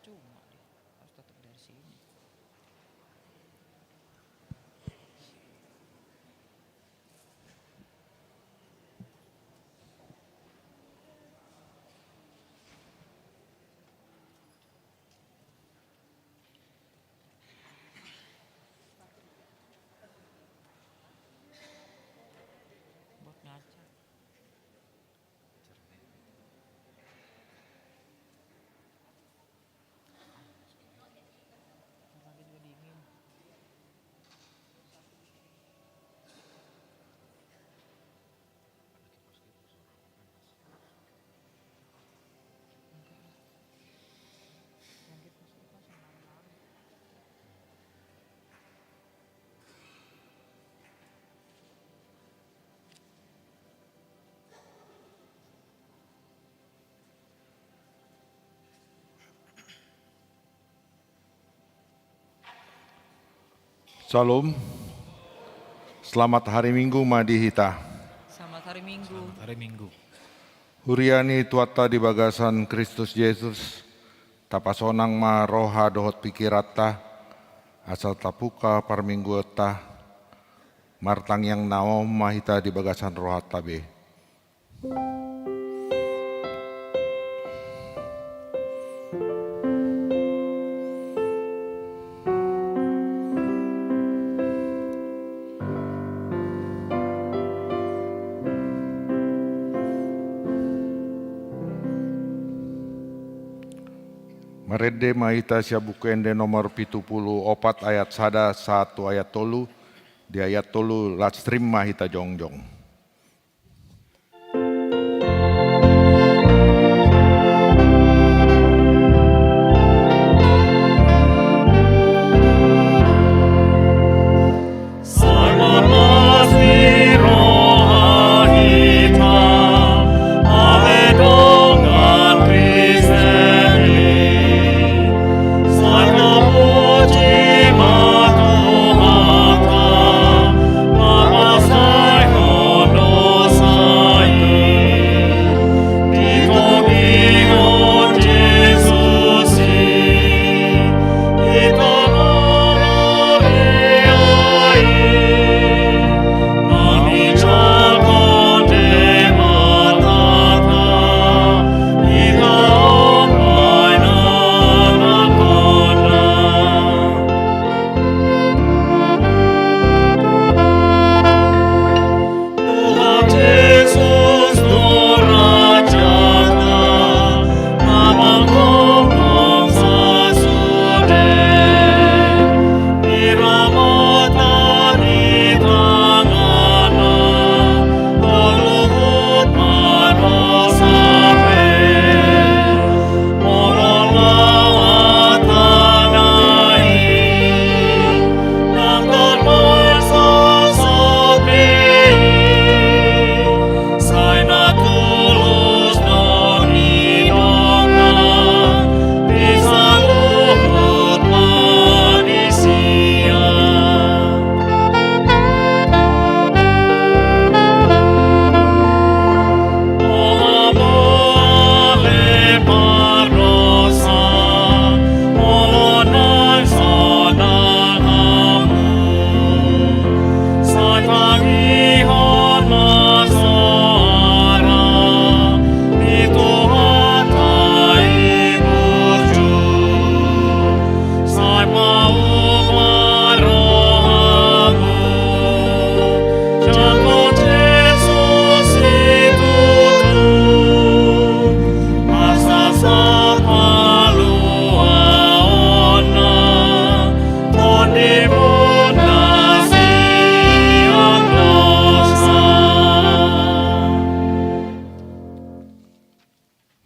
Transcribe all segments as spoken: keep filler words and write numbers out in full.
Cuma dia harus tetap dari sini. Buat ngaca. Lagi juga dingin. Syalom. Selamat hari Minggu ma di hita. Selamat hari Minggu. Selamat hari Minggu. Huria ni Tuhanta di bagasan Kristus Jesus, tapasonang ma roha dohot pikiranta, asa tapungka parmingguonta. Martangiang na on ma hita di bagasan rohanta be. Marende ma hita sian Buku Ende nomor pitu pulu opat ayat sada sahat tu ayat tolu. Di ayat tolu live stream ma hita jongjong.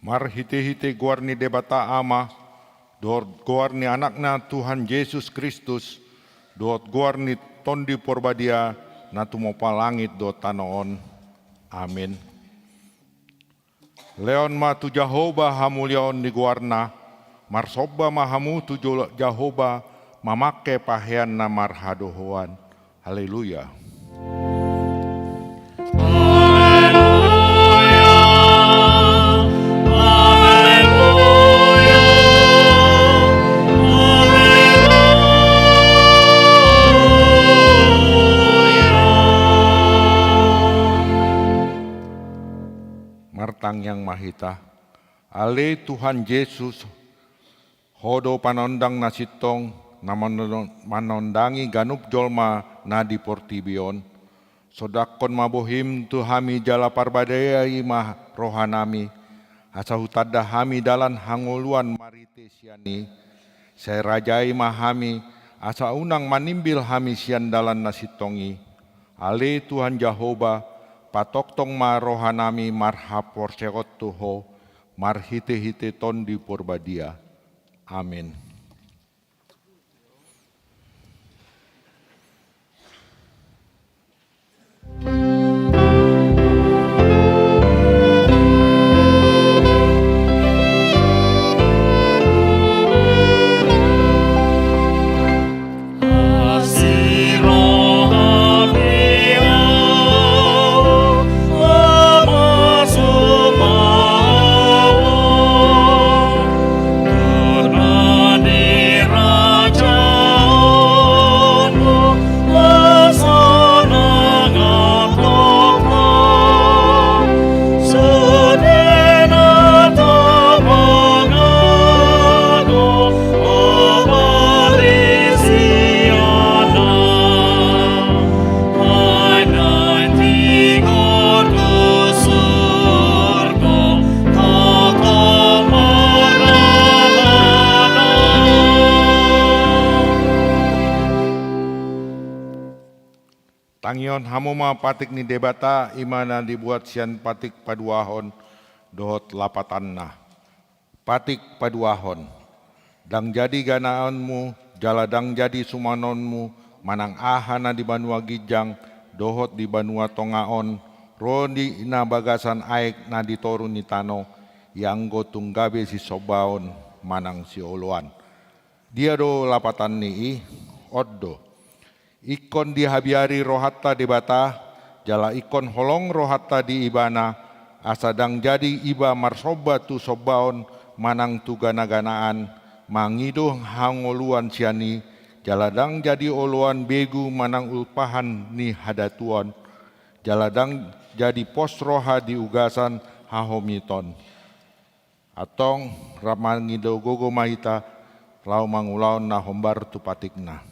Marhitehite goar ni Debata Ama, dohot goar ni Anakna Tuhan Jesus Kristus, dohot goar ni Tondi Porbadia, na tumompa langit dohot tano on. Amin. Lehon ma tu Jahowa hamuliaon ni goarna, marsomba ma hamu tu Jo-, Jahowa mamangke pahean na marhadohoan. Haleluya. Haleluya, haleluya, Martangiang ma hita. Ale Tuhan Jesus, Ho do panondang na sintong, na mano-, manondangi ganup jolma na di portibi on. Sondanghon ma bohim tu hami jala parbadiai ma rohanami, asa hutanda hami dalan hangoluan marhite sian i. Sai rajai ma hami, asa unang manimbil hami sian dalan na sintong i. Ale Tuhan Jahowa, patongtong ma rohanami marhaporseaon tu Ho, marhitehite Tondi Porbadia. Amin. Tangihon hamu ma patik ni Debata, i ma na dibuat sian patik paduahon dohot lapatanna. Patik paduahon. Ndang jadi ganaanmu, jala ndang jadi sumanonmu, manang aha na di banua ginjang dohot di banua tonga on, ro di na bagasan aek na di toru ni tano, ianggo tung gabe sisombaon manang sioloan. Dia do lapatan ni i? On do. Ingkon dihabiari rohanta Debata, jala ingkon holong rohanta di Ibana, asa ndang jadi iba marsomba tu sombaon manang tu ganaganaan, mangido hangoluan sian i, jala ndang jadi oloan begu manang umpahan ni hadatuon, jala ndang jadi pos roha di ugasan hahomiton. Antong, rap mangido gogo ma hita, laho mangulahon na hombar tu patikna.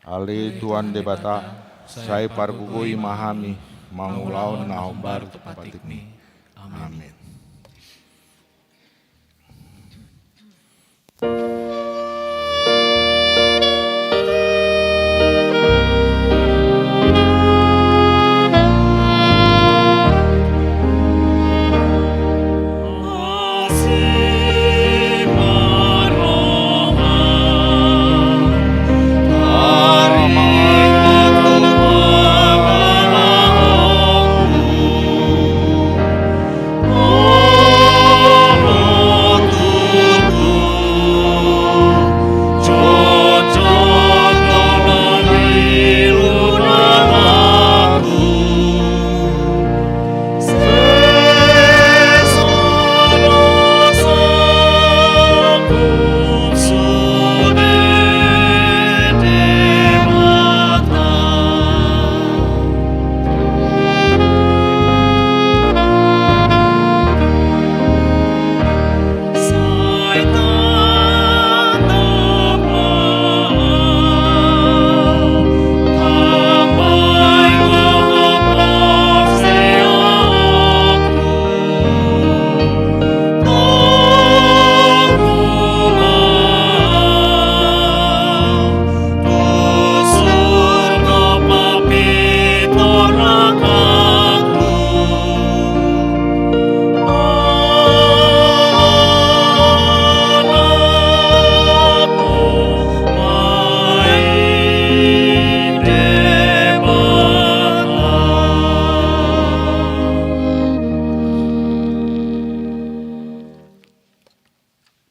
Ale Tuhan Debata, sai pargogoi ma hami mangulahon na hombar tu patikmi. Amin.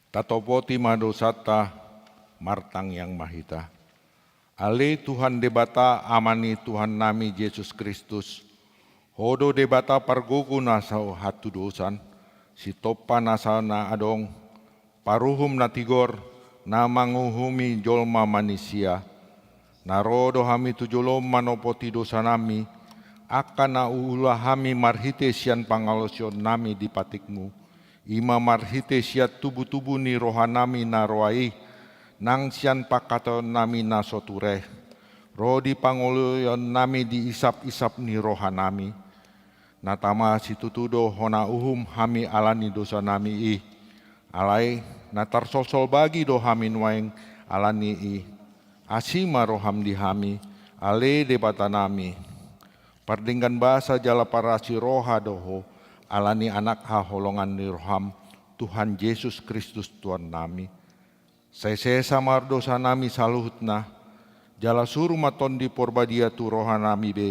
Tatopoti ma dosanta, martangiang ma hita. Ale Tuhan Debata, Ama ni Tuhannami Jesus Kristus, Ho do Debata pargogo na so hatudosan, sitompa nasa na adong, paruhum na tigor, na manguhumi jolma manisia. Na ro do hami tu jolom manopoti dosanami, Angka na huula hami marhite sian pangalaosionnami di patikmu, i ma marhite sian tubutubu ni rohanami na roa i, nang sian pangkataonnami na so ture, ro di pangoloionnami di isapisap ni rohanami. Na tama situtu do hona uhum hami ala ni dosanami i. Alai na tarsolsol bagi do hami nuaeng ala ni i. Asi ma roham di hami, ale Debatanami. Pardenggan basa jala parasi roha do Ho, ala ni Anak haholongan ni roham, Tuhan Jesus Kristus Tuhannami. Sai sesa ma dosanami saluhutna, jala suru ma Tondi Porbadia tu rohanami be,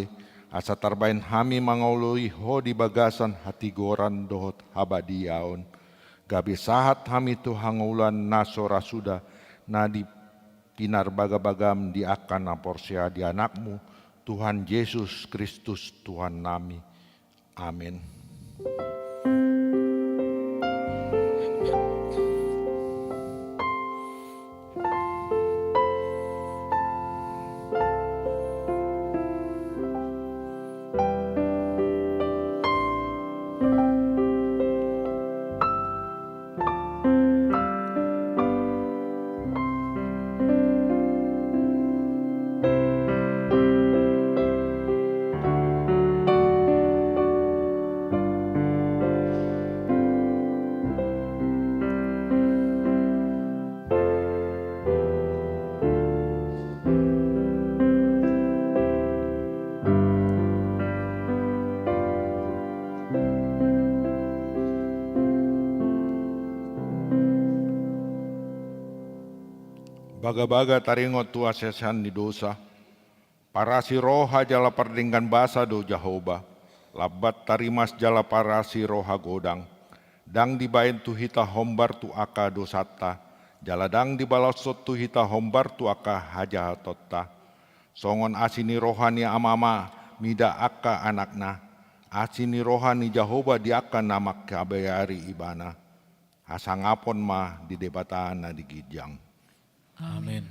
asa tarbaen hami mangaoloi Ho di bagasan hatigoran dohot habadiaon. Gabe sahat hami tu hangoluan na so ra suda, na di pinarbagabagam di angka na porsea di Anakmu, Tuhan Jesus Kristus Tuhannami. Amen. Bagabaga taringot tu hasesean ni dosa, parasi roha jala pardenggan basa do Jahowa, lambat tarimas jala parasi roha godang. Ndang dibaen tu hita hombar tu angka dosanta, jala ndang dibalashon tu hita hombar tu angka hajahatonta. Songon asi ni roha ni amama mida angka anakna, asi ni roha ni Jahowa di angka na mangkabayari Ibana. Hasangapon ma di Debata na di ginjang. Amen.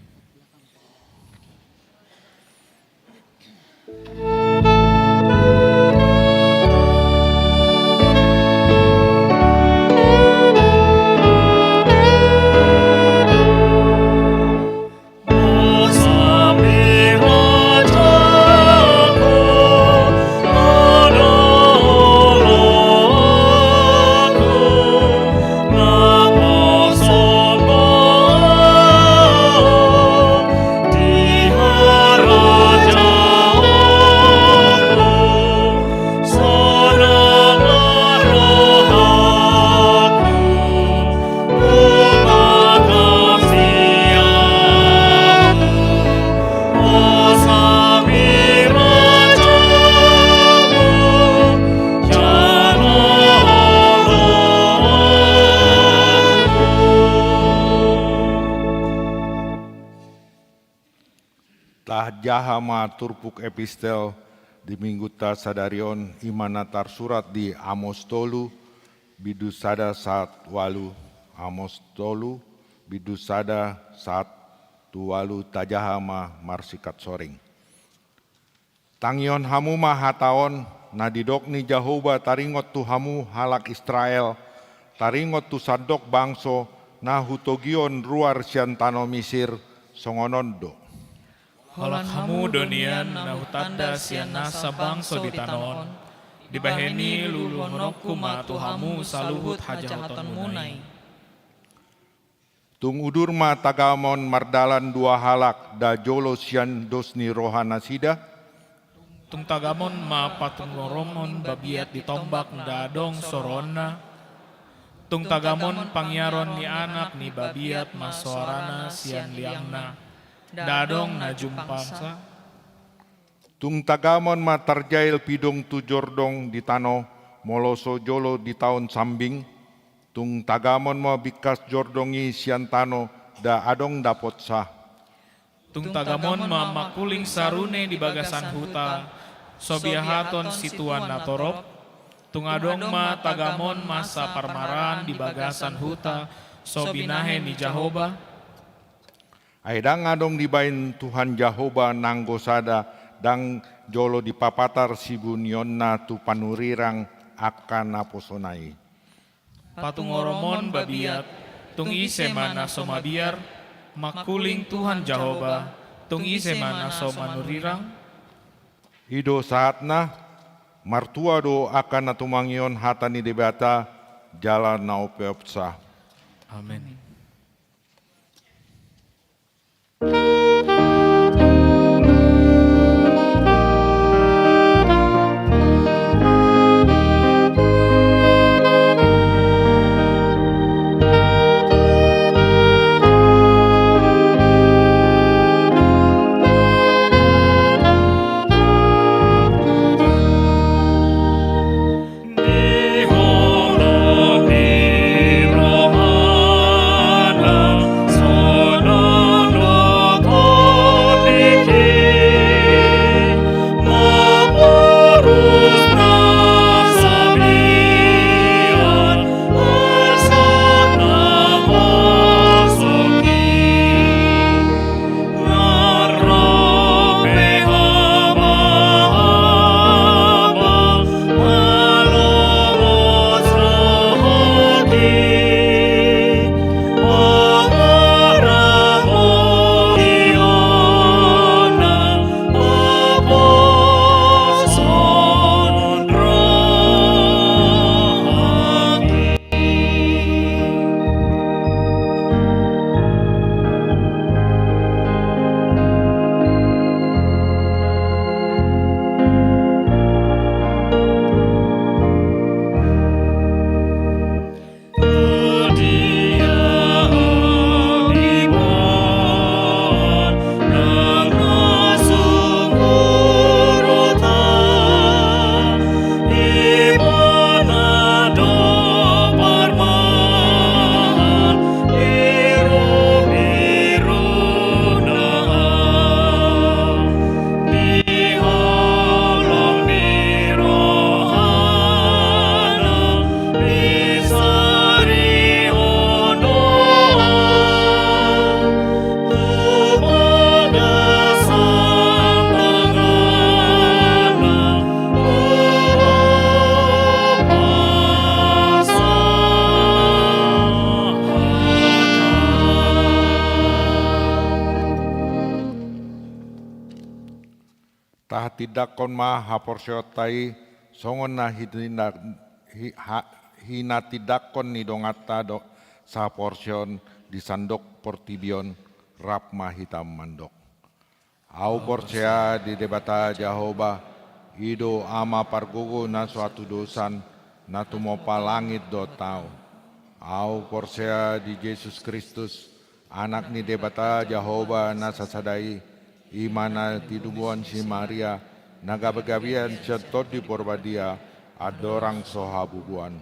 Tajaha ma turpuk epistel di minggunta sadari on, i ma na tarsurat di Amos tolu, bindu sada sahat ualu. Amos tolu, bindu sada sahat tu ualu. Tajaha ma marsingkat soring. Tangihon hamu ma hata on, na didok ni Jahowa taringot tu hamu halak Israel, taringot tu sandok bangso na hutogihon ruar sian tano Misir, songon on do. Holan hamu do nian na hutanda sian nasa bangso di tano on, dibahen i luluhononku ma tu hamu saluhut hajahatonmuna i. Tung udur ma tagamon mardalan dua halak nda jolo sian dos ni rohanasida? Tung tagamon ma patungorongon babiat di tombak nda adong soroonna? Tung tagamon pangiaron ni anak ni babiat ma soarana sian liangna, nda adong na jumpangsa? Tung tagamon ma tarjail pidong tu jordong di tano, molo so jolo di taon sambing? Tung tagamon ma bingkas jordong i sian tano, nda adong dapotsa? Tung tagamon ma mangkuling sarune di bagasan huta, so biahaton situan na torop? Tung adong ma tagamon masa parmaraan di bagasan huta, so binahen ni Jahowa? Ai ndang adong dibahen Tuhan Jahowa nanggo sada, ndang jolo dipapatar sibunionna tu panurirang angka naposona i. Patungorom on babiat, tung ise ma na so mabiar, mangkuling Tuhan Jahowa, tung ise ma na so manurirang? I do sahatna, martua do angka na tumangihon hata ni Debata, jala na umpeopsa. Amen. Tahatindangkon ma haporseaonta i, songon na hitinda-, hi-, ha-, hinatindangkon ni donganta do sahaporseaon di sandok portibi on, rap ma hita mandok. Ahu porsea di Debata Jahowa, i do Ama pargogo na so hatudosan, na tumompa langit dohot tano. Ahu porsea di Jesus Kristus, Anak ni Debata Jahowa na sasada i, i ma na tinubuan si Maria, na gabegabean sian Tondi Porbadia, andorang so habubuan.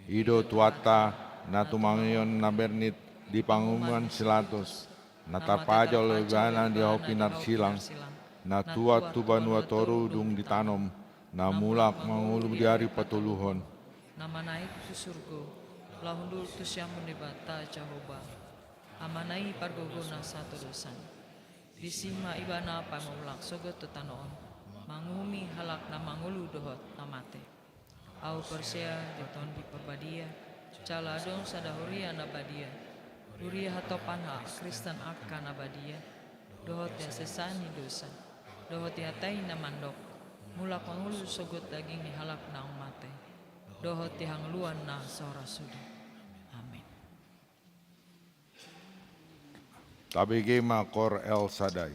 I do Tuhanta, na tumangihon na bernit di panguhuman si Pilatus, na tarpajal ibana di hau pinarsilang, na tuat tu banua toru dung ditanom, na mulak mangolu di ari patoluhon. Na manaek tu surgo, laho hundul tu siamun ni Debata Jahowa. Amana i pargogo na sahatudosan. Disi ma ibana paima mulak sogot tu tano on, manguhumi halak na mangolu dohot na mate. Ahu porsea di Tondi Porbadia, jala adong sada huria na badia, huria hatopan halak Kristen angka na badia, dohot di hasesaan ni dosa, dohot di hata i na mandok, mulak mangolu sogot daging ni halak naung mate, dohot di hangoluan na so ra suda. Amen. Tabege ma Koor El Sadai.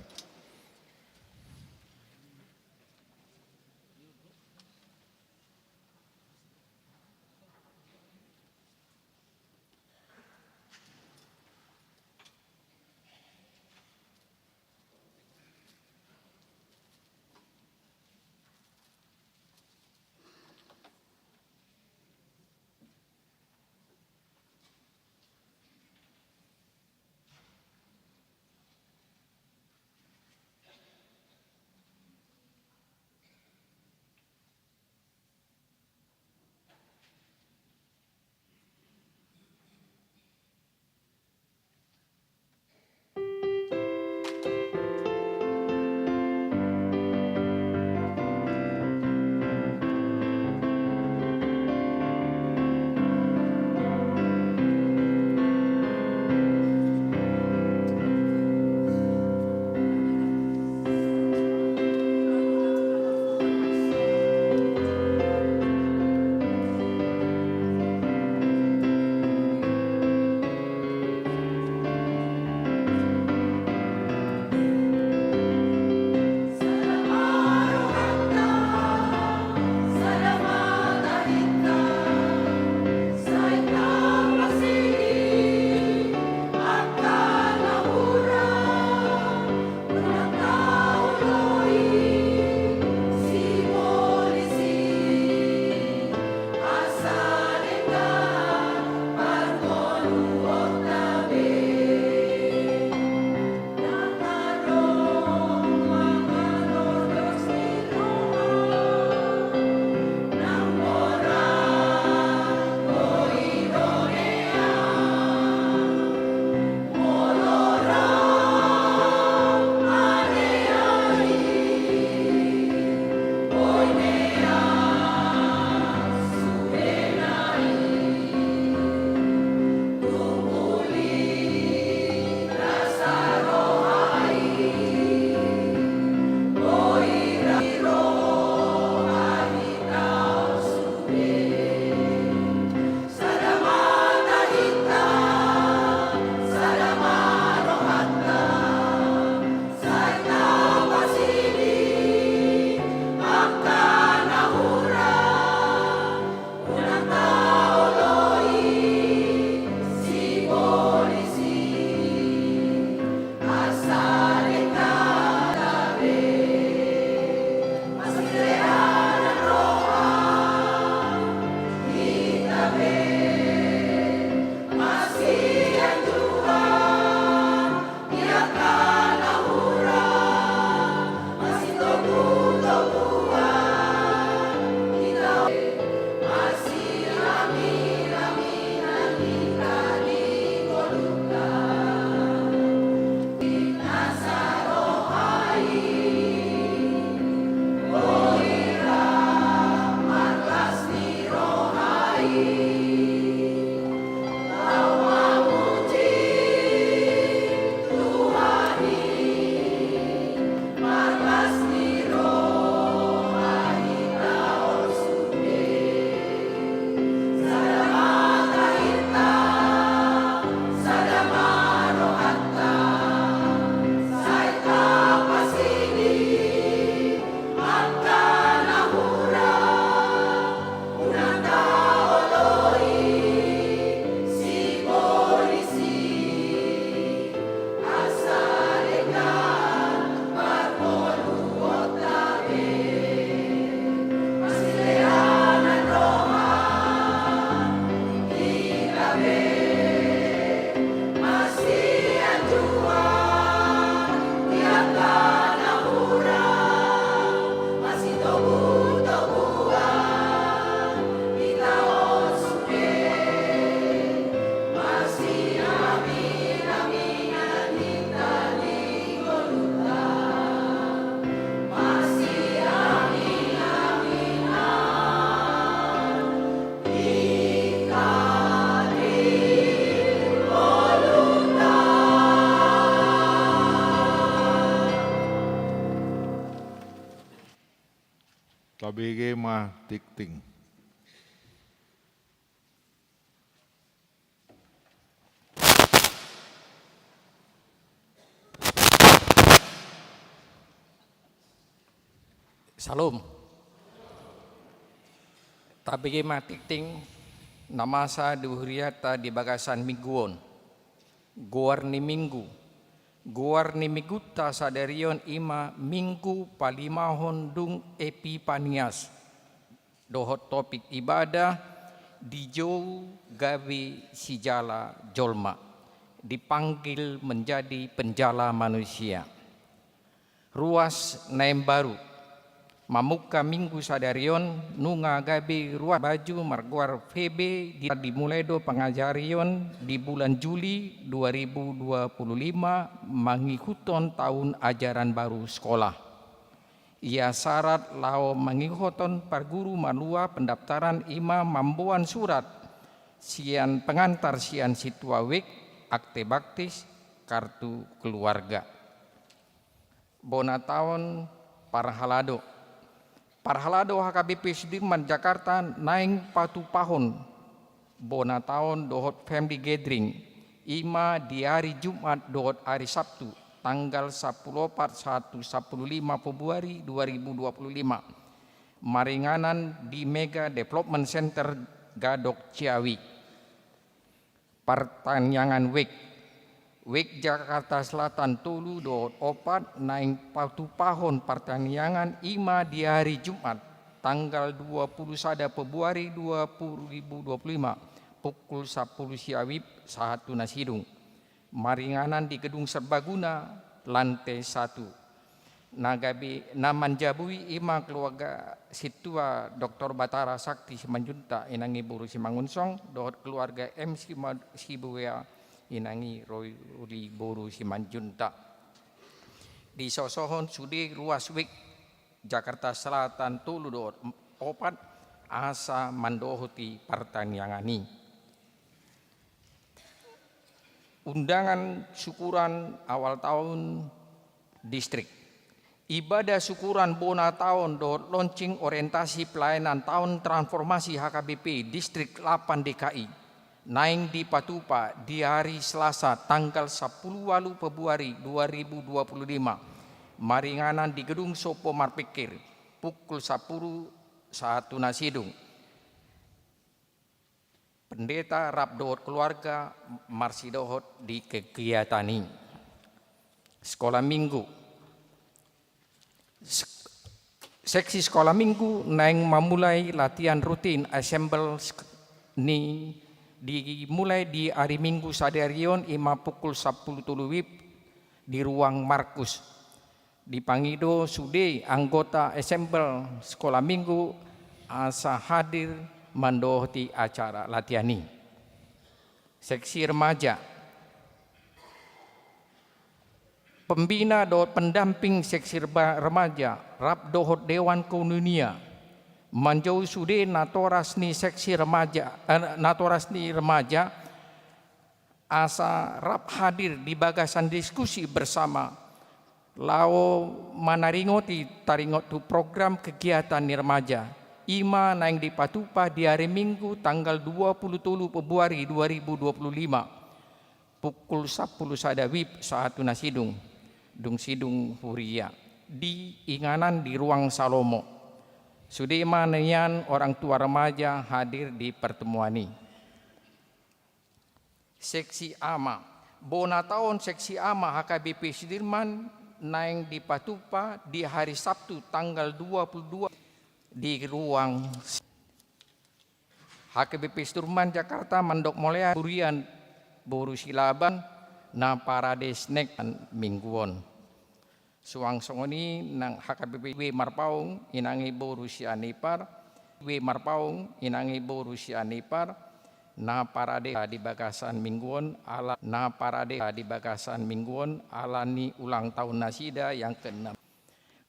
Tabege ma tingting. Syalom. Tabege ma tingting na masa di huriata di bagasan minggu on. Goar ni minggu. Goar ni minggunta sadari on i ma Minggu Palimahon dung Epipanias. Dohot topik ibadah, dijou gabe sijala jolma, dipanggil menjadi penjala manusia. Ruas na imbaru, mamungka minggu sadari on, nunga gabe ruas baju margoar Febe di, dimulai do pangajarion di bulan Juli dua ribu dua puluh lima mangihuthon taon ajaran baru sekolah. Ia sarat laho mangihuthon parguru malua pendaftaran i ma mamboan surat sian pengantar sian sintua wijk, akte baptis, kartu keluarga. Bona taon parhalado. Parhalado H K B P Sudirman Jakarta naeng patupahon bona taon dohot family gathering, i ma di ari Jumat dohot ari Sabtu, tanggal sampulu opat sahat tu sampulu lima Februari dua ribu dua puluh lima, maringanan di Mega Development Center Gadok Ciawi. Partangiangan wijk. Wijk Jakarta Selatan tolu dohot opat naeng patupahon partangiangan i ma di ari Jumat, tanggal dua puluh sada Februari dua ribu dua puluh lima, pukul sampulu siawi sahat tu na sidung. Maringanan di Gedung Serbaguna, lante satu. Na gabe, na manjabui i ma keluarga sintua Doktor Batara Sakti Simanjuntak, inang i boru Simangunsong, dohot keluarga M Sima-, Sibuea, inang i Roli boru Simanjuntak. Disosohon sude ruas wijk Jakarta Selatan tolu dohot opat asa mandohoti partangiangan i. Undangan syukuran awal tahun distrik. Ibadah syukuran bona taon dohot launching orientasi pelayanan taon transformasi H K B P Distrik lapan D K I naeng dipatupa di ari Selasa tanggal sampulu ualu Februari dua ribu dua puluh lima, maringanan di Gedung Sopo Marpikir, pukul sampulu sahat tu na sidung. Pendeta rap dohot keluarga marsidohot di kegiatan i. Sekolah minggu. Sek-, seksi sekolah minggu naeng mamulai latihan rutin assemble sek-, ni dimulai di ari Minggu sadari on i ma pukul sampulu tolu wib di ruang Markus. Dipangido sude anggota assemble sekolah minggu asa hadir mandohoti acara latihan i. Seksi remaja. Pembina dohot pendamping seksi reba-, remaja rap dohot dewan koinonia Manjou sude natoras ni seksi remaja, eh, natoras ni remaja, asa rap hadir di bagasan diskusi bersama, laho manaringoti taringot tu program kegiatan ni remaja, i ma naeng dipatupa di ari Minggu tanggal dua pulu tolu Februari dua ribu dua pulu lima, pukul sampulu sada wib sahat tu na sidung, dung sidung huria, di inganan di Ruang Salomo. Sude ma nian orang tua remaja hadir di pertemuan i. Seksi A ma. Bona taon seksi A ma H K B P Sudirman naeng dipatupa di hari Sabtu tanggal dua pulu dua di ruang H K B P Sudirman Jakarta mandok mauliate di hurian boru Silaban na parade snack minggu on. Suang songon i nang H K B P W Marpaung, inang i boru Sianipar, W Marpaung, inang i boru Sianipar, na parade di bagasan minggu on ala, na parade di bagasan minggu on ala ni ulang taon nasida yang keenam.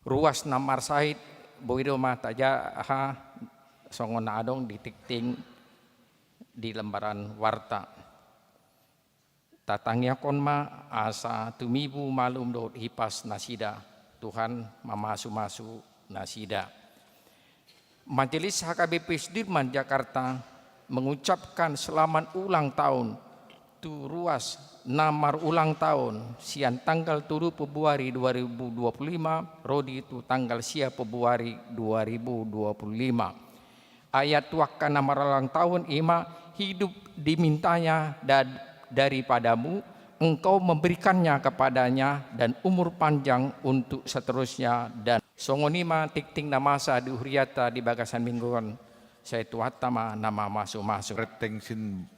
Ruas na marsahit, boi do ma tajaha songon na adong di tingting di lembaran warta. Tatangiangkon ma asa tumibu malum dohot hipas nasida, Tuhan mamasu-masu nasida. Majelis H K B P Sudirman Jakarta mengucapkan selamat ulang tahun tu ruas na marulang tahun sian tanggal tolu Februari dua ribu dua puluh lima ro di tu tanggal sia Februari dua ribu dua puluh lima. Ayat tu angka na marulang tahun i ma, hidup dimintanya da-, daripadamu, engkau memberikannya kepadanya, dan umur panjang untuk seterusnya, dan songon i ma tingting na masa di huriata di bagasan minggu on. Sai Tuhanta ma na mamasu-masu. Retensin.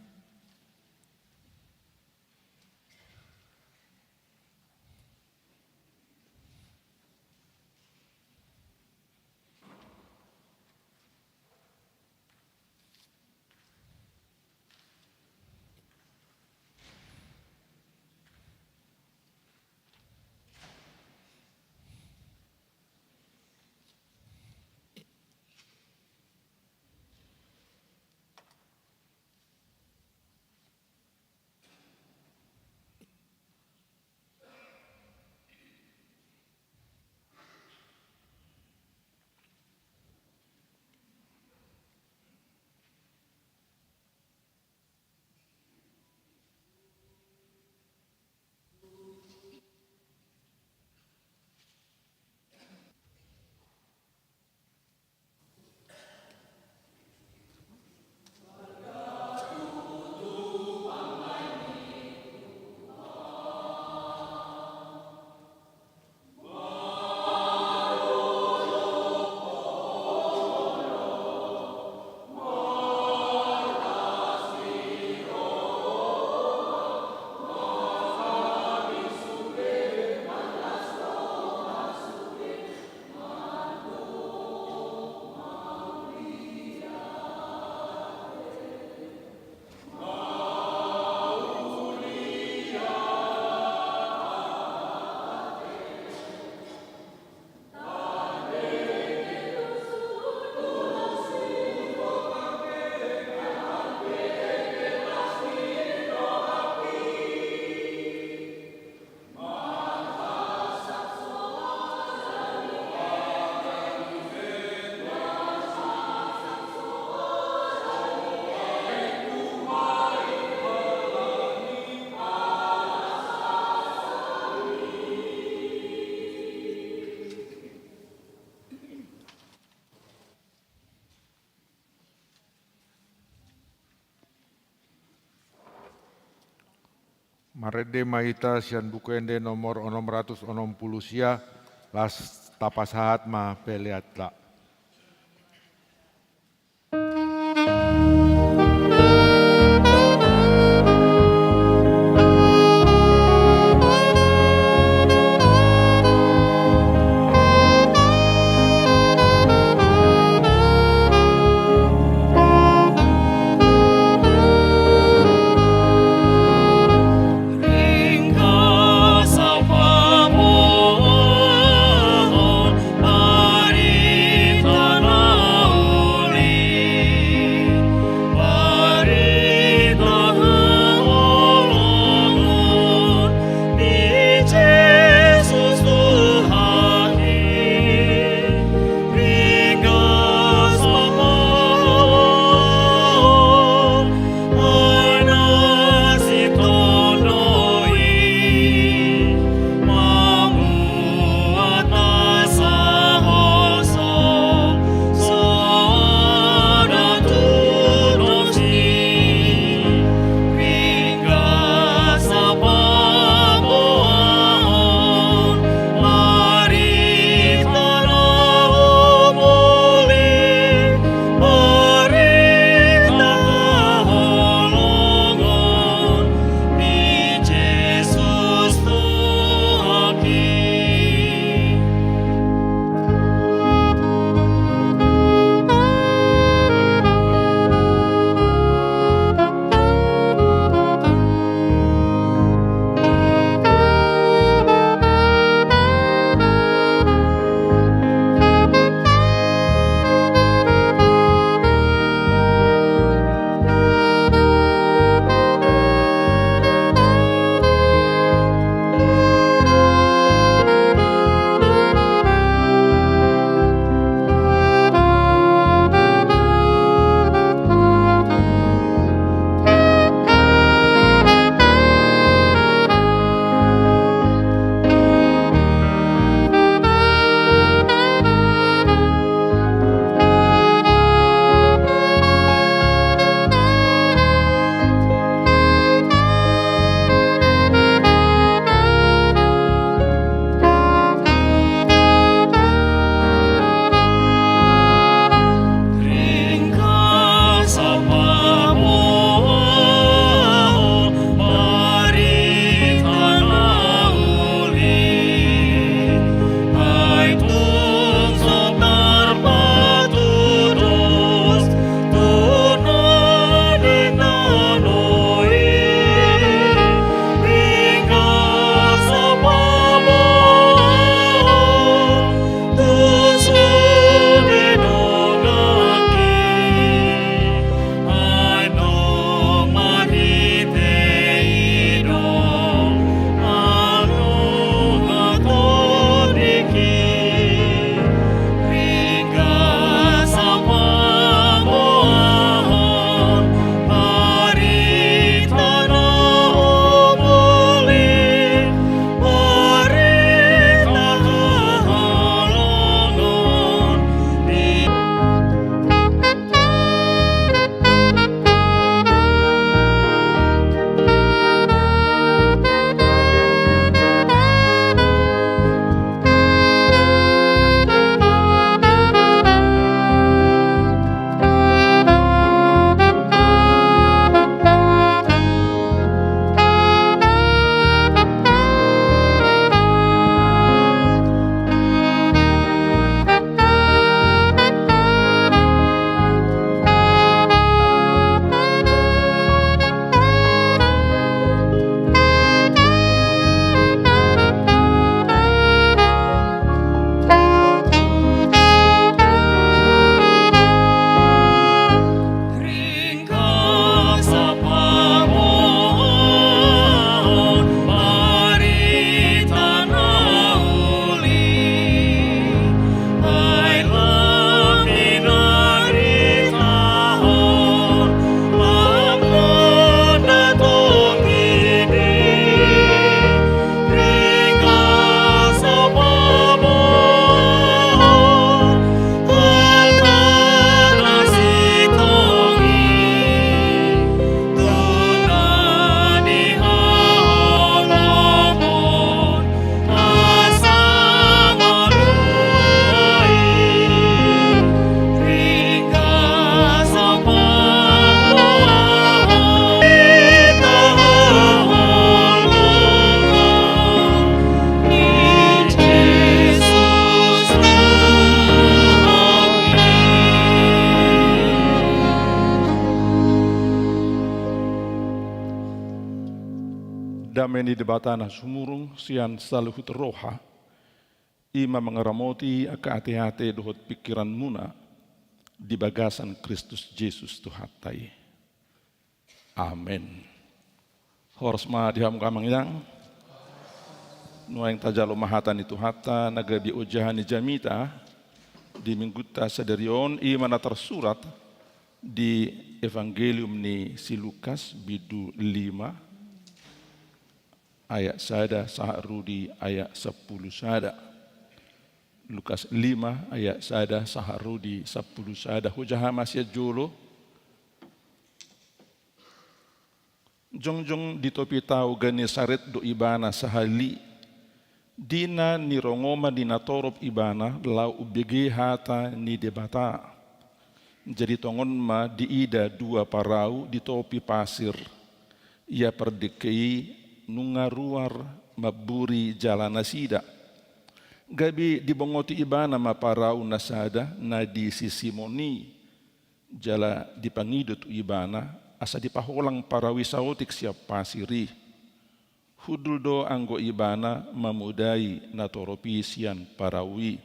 Marende ma hita sian Buku Ende nomor onom ratus onom pulu sia, laos tapasahat ma peleanta. Dame ni Debata na sumurung sian saluhut roha, i ma mangaramoti angka ateate dohot pingkiranmuna di bagasan Kristus Jesus Tuhanta i. Amen. Horas ma di hamu angka amang inang. Nuaeng tajalo ma hata ni Tuhanta na gabe ojahan ni jamita di Minggunta sadari on, i ma na tarsurat di Evangelium ni si Lukas, bindu lima, ayat sada sahat ro di ayat sampulu sada. Lukas lima ayat sada sahat ro di sampulu sada. Hujaha ma sian jolo. Jongjong di topi tao Genesaret do ibana sahali. Di na nirongoman ni natorop ibana laho umbege hata ni Debata. Jadi tongon ma diida dua parau di topi pasir. Ia pardengke i nunga ruar mamburi jala nasida. Gabe dibongoti ibana ma parau na sada na di si Simon i, jala dipangido tu ibana asa dipaholang parau i saotik sian pasir i. Hundul do anggo ibana mamodai natorop i sian parau i.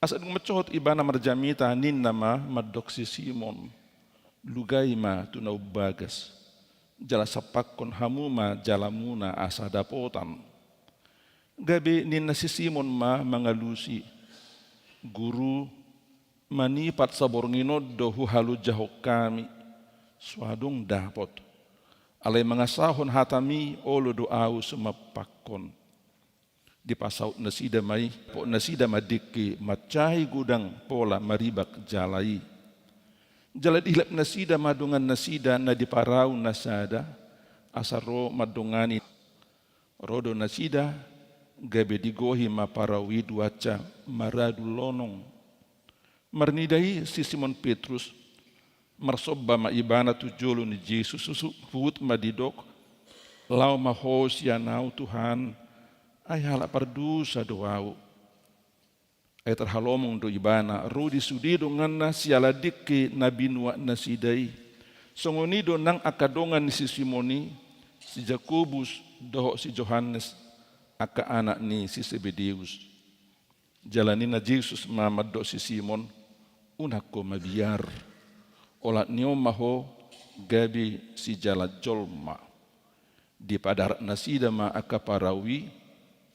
Asa dung mansohot ibana marjamita, ninna ma mandok si Simon: Lugai ma tu na umbagas, jala sampakkon hamu ma jalamuna asa dapotan. Gabe ninna si Simon ma mangalusi: Guru, manipat saborngin on do huhalojahon hami, so adong dapot. Alai mangasahon hatami, olo do ahu sumampakkon. Dipasaut nasida ma i, pok nasida ma dengke mansai godang pola maribak jala i. Jala dihilap nasida ma dongan nasida na di parau na sada, asa ro mandongani. Ro do nasida, gabe digohi ma parau i duansa maradu lonong. Marnida i si Simon Petrus, marsomba ma ibana tu jolo ni Jesus, huhut ma didok: Laho ma ho sian ahu Tuhan, ai halak pardosa do ahu. Ai tarhalomong do ibana ro di sude donganna siala dengke na binuat nasida i. Songon i do nang angka dongan ni si Simon i, si Jakobus dohot si Johannes, angka anak ni si Sebedeus. Jala ninna Jesus ma mandok si Simon: Unang ho mabiar. Olat ni on ma ho gabe sijalan jolma. Dipadarat nasida ma angka parau i,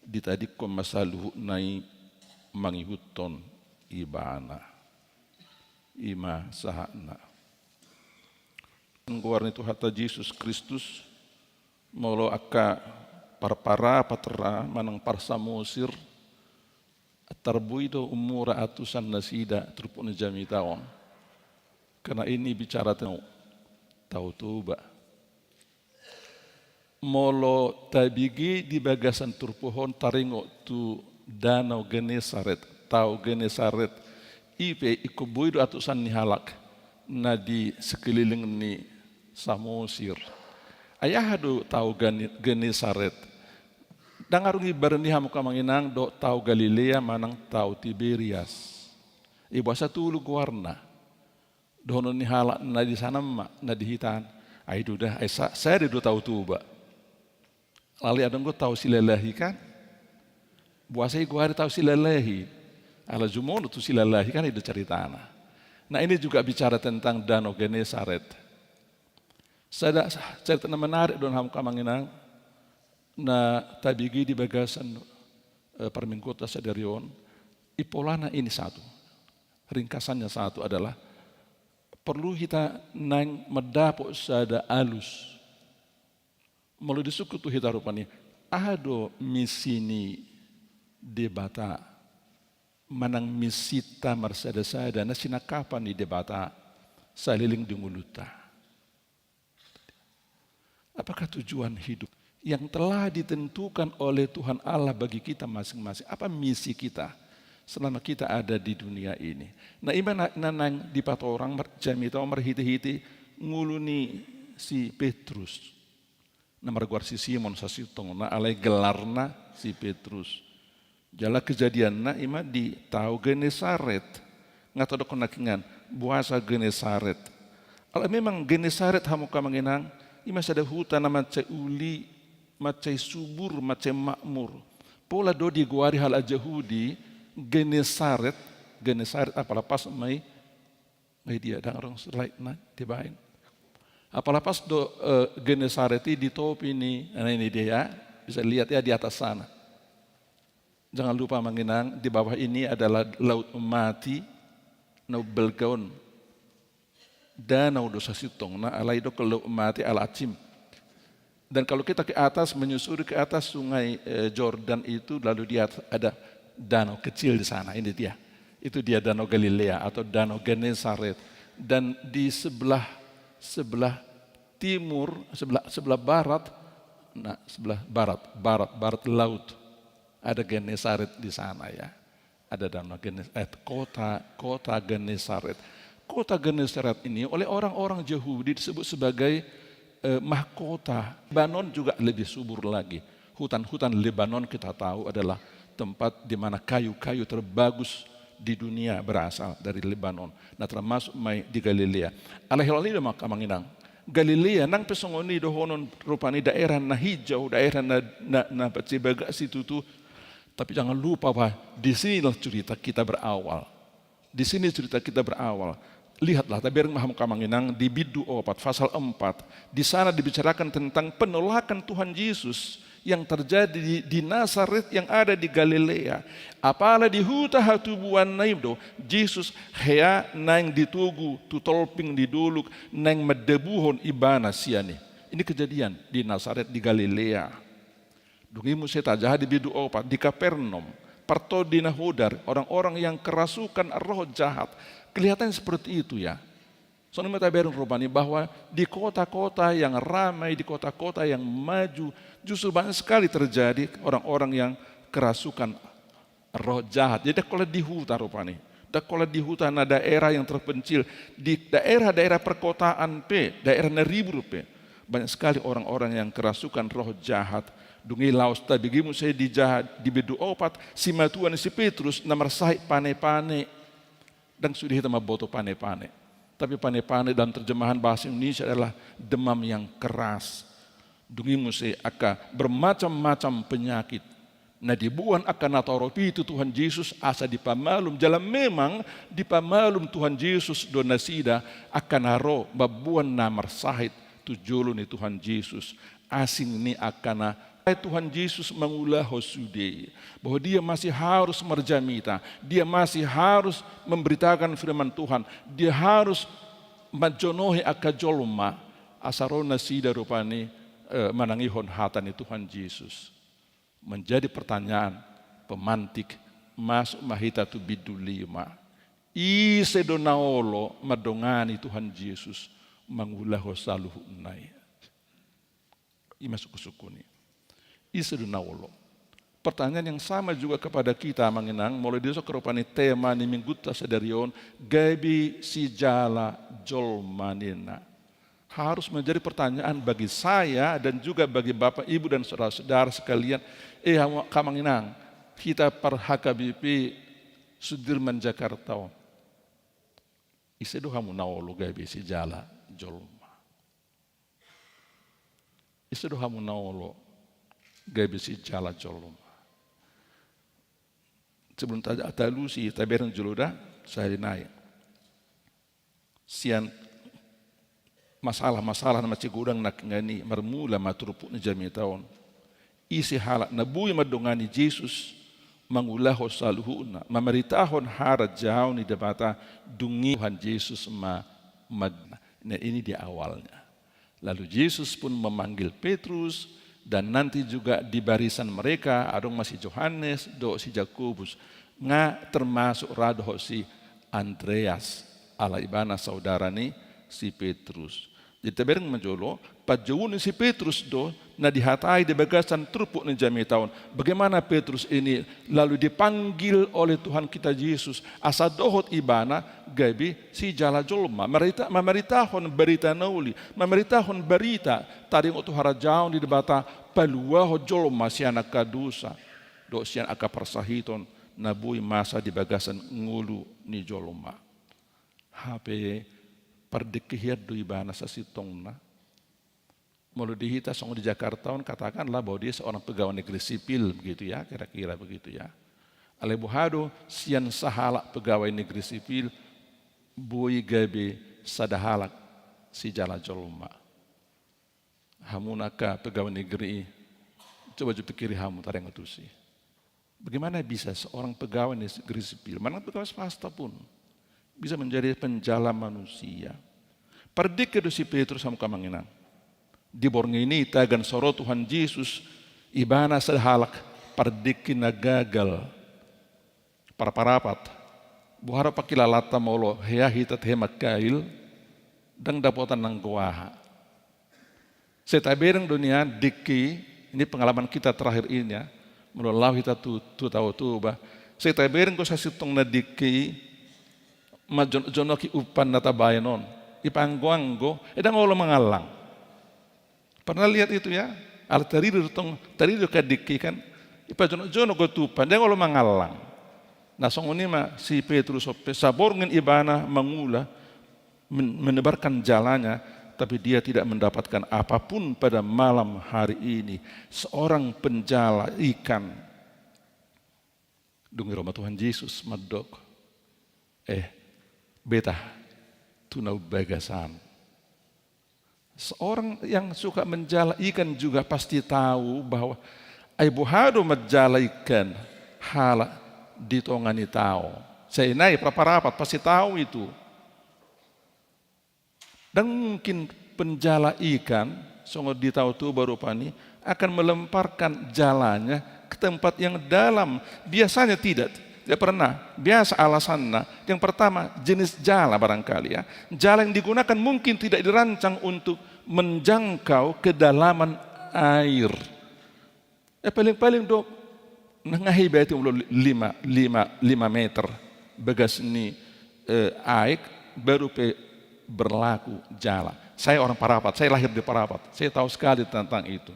ditadingkon ma saluhutna i mangihuthon ibana. I ma sahatna. Goar ni Tuhanta Jesus Kristus, molo angka parparapat ra manang parsamosir, tarboi do umura atusan nasida turpuk ni jamita on. Karena ini bicara tentang Tao Toba. Molo tabege di bagasan turpuk on taringot tu Danau Genesaret, Tao Genesaret, i pe ingkon boi do atusan ni halak na di sekeliling ni Samosir. Ai aha do Tao Gane-, Genesaret? Ndang adong imbaran i hamu angka amang inang dohot Tao Galilea manang Tao Tiberias. I boasa tolu goarna? Dohonon ni halak na di sana ma, na di hita an. Ai do da, ai sa-, sada do Tao Toba. Alai adong do Tao Silalahi kan? Boasa i goari Tao Silalahi? Ala jumolo tu Silalahi kan, i do caritana. Nah, ini juga bicara tentang Danau Genesaret. Sada carita na menarik do hamu angka amang inang na tabege di bagasan, eh, parmingguonta sadari on. I polana ini satu. Ringkasannya satu adalah perlu hita naeng mandapot sada alus. Molo disungkun tu hita rupani, aha do misi ni Debata, manang misita marsada-sada na sinangkapan ni Debata saleleng di ngolunta? Apakah tujuan hidup yang telah ditentukan oleh Tuhan Allah bagi kita masing-masing? Apa misi kita selama kita ada di dunia ini? Nah, i ma na, na naeng dipatorang mar-, jamita on marhite-hite ngolu ni si Petrus. Na margoar si Simon sasintongna, alai gelarna si Petrus. Jala kejadianna i ma di Tao Genesaret. Nga tadok nangkiningan, boasa Genesaret? Alai memang Genesaret hamu angka amang inang, i ma sada huta na mansai uli mansai subur, mansai makmur. Pola do digoari halak Jahudi Genesaret, Genesaret, apala pas ma i, ma i dia, ndang adong slide-na dibaen. Apala pas do, eh, Genesaret i di topi ni, nah ini dia ya, bisa lihat ya di atas sana. Jangan lupa amang inang, di bawah ini adalah Laut Mati, na umbalga on. Danau do sasintongna, alai didok Laut Mati Al-Ajim. Dan kalau kita ke atas, menyusuri ke atas Sungai, eh, Jordan itu, lalu di atas ada danau kecil di sana, ini dia. Itu dia Danau Galilea atau Danau Genesaret. Dan di sebelah, sebelah timur, sebelah, sebelah barat, nah, sebelah barat, barat, barat laut, ada Genesaret di sana, ya. Ada Danau Genes-, eh, kota, kota Genesaret. Kota Genesaret ini oleh orang-orang Yahudi disebut sebagai, eh, mahkota. Lebanon juga lebih subur lagi. Hutan-hutan Lebanon kita tahu adalah tempat di mana kayu-kayu terbagus di dunia berasal dari Lebanon. Nah, termasuk ma i di Galilea. Alai holan i do amang inang, Galilea, nang pe songon i dohonon rupani daerah na hijau, daerah na, na, na bagas situtu. Tapi jangan lupa bahwa di sinilah cerita kita berawal. Di sini cerita kita berawal. Lihatlah, tabereng ma hamu amang inang di bindu opat, pasal empat. Di sana dibicarakan tentang penolakan Tuhan Yesus yang terjadi di, di Nazaret yang ada di Galilea. Apala di huta hatubuanna i do Jesus hea naeng ditogu tu tolping ni dolok, naeng mandabuhon ibana sian i. Ini kejadian di Nazaret di Galilea. Dung i muse tajaha di bindu opat, di Kapernaum, partondi na hodar, orang-orang yang kerasukan roh jahat. Kelihatan seperti itu, ya. Songon i ma tabereng rupani bahwa di kota-kota yang ramai, di kota-kota yang maju, justru banyak sekali terjadi orang-orang yang kerasukan roh jahat. Jadi ndang holan di huta rupani. Ndang holan di huta na daerah yang terpencil. Di daerah-daerah perkotaan pe, daerah na ribur pe, banyak sekali orang-orang yang kerasukan roh jahat. Dung i laos tabege muse di jaha-, di bindu opat, simatua ni si Petrus na marsahit pane-pane. Ndang sude hita mamboto pane-pane. Tapi pane-pane dalam terjemahan bahasa Indonesia adalah demam yang keras. Dung i muse angka bermacam-macam penyakit na diboan angka na torop i tu Tuhan Jesus asa dipamalum. Jala memang dipamalum Tuhan Jesus do nasida, angka na ro mamboan na marsahit tu jolo ni Tuhan Jesus. Asing ni angka na Tuhan Jesus mangulahon sude, bahwa dia masih harus marjamita, dia masih harus memberitakan firman Tuhan, dia harus manjonohi angka jolma, asa ro nasida rupani, eh, manangihon hata ni Tuhan Jesus. Menjadi pertanyaan pemantik, masuk ma hita tu bindu lima. Ise do na olo mandongani Tuhan Jesus mangulahon saluhutna i? I ma sungkun-sungkun i. Ise do na olo? Pertanyaan yang sama juga kepada kita, amang inang, molo didok rupani tema ni minggunta sadari on, gabe sijala jolma ninna. Harus menjadi pertanyaan bagi saya dan juga bagi Bapak, Ibu, dan saudara-saudara sekalian, eh, hamu, amang inang, hita par H K B P Sudirman Jakarta on. Ise do hamu na olo gabe sijala jolma? Ise do hamu na olo gabe sijala jolma? Sebelum ta-, talusi, tabereng jolo da, sahali nai. Sian masalah-masalah na mansai godang nangkiningan i, marmula ma turpuk ni jamita on. Ise halak na boi mandongani Jesus mangulahon saluhutna, mamaritahon harajaon ni Debata, dung i Tuhan Jesus ma, ma, nah, ini di awalnya. Lalu Jesus pun memanggil Petrus, dan nanti juga di barisan mereka adong ma si Johannes dohot si Jakobus. Nga termasuk ra dohot si Andreas, ala ibana saudara ni si Petrus. Jadi tabereng ma jolo, panjouon ni si Petrus do na dihatai di bagasan turpuk ni jamita on. Bagaimana Petrus ini lalu dipanggil oleh Tuhan kita Jesus asa dohot ibana gabe sijala jolma, marita-, mamaritahon barita na uli, mamaritahon barita taringot tu harajaon ni Debata, paluahon jolma sian angka dosa dohot sian angka parsahiton na boi masa di bagasan ngolu ni jolma. Hape pardengke hian do ibana sasintongna. Molo di hita songon di Jakarta on, katakanlah bahwa dia seorang pegawai negeri sipil begitu ya, kira-kira begitu ya. Alai boha do sian sahalak pegawai negeri sipil boi gabe sada halak sijala jolma. Hamu angka pegawai negeri i, coba jo pikiri hamu, taringot tusi. Bagaimana bisa seorang pegawai negeri sipil, manang pegawai swasta pun, bisa menjadi penjala manusia? Pardengke do si Petrus, hamu angka amang inang. Di borngin i tagan so ro Tuhan Jesus, ibana sada halak pardengke na gagal. Parparapat, boha do pangkilalanta molo hea hita tehe mangkail, ndang dapotan nanggo aha. Sai tabereng do nian dengke i, ini pengalaman kita terakhir ini ya, molo laho hita tu, tu Tao Toba. Sai tabereng do sasintongna dengke i, manjonok-jonoki umpan na tabaen on. Ipaanggo-anggo, eh, ndang olo mangallang. Pernah lihat itu ya? Ala tarida do tong, tarida do angka dengke i kan. Ipajonok-jonok do tu umpan, ndang olo mangallang. Na songon i ma si Petrus on pe, saborngin ibana mangula, men-, menebarkan jalanya, tapi dia tidak mendapatkan apapun pada malam hari ini. Seorang penjala ikan. Dung i ro ma Tuhan Jesus mandok, "Eh, beta tu na umbagas an." Seorang yang suka menjala ikan juga pasti tahu bahwa ai boha do manjala ikan halak di tonga ni tao. Sai nai parparapat pasti tahu itu. Ndang mungkin penjala ikan, songon di Tao Toba rupani, akan melemparkan jalanya ke tempat yang dalam. Biasanya tidak, tidak pernah. Biasa alasanna. Yang pertama, jenis jala barangkali ya. Jala yang digunakan mungkin tidak dirancang untuk menjangkau kedalaman air. Eh, paling-paling do, na nga hea ibaen molo lima, lima, lima meter bagas ni, eh, aek, baru pe berlaku jala. Saya orang Parapat, saya lahir di Parapat, saya tahu sekali tentang itu.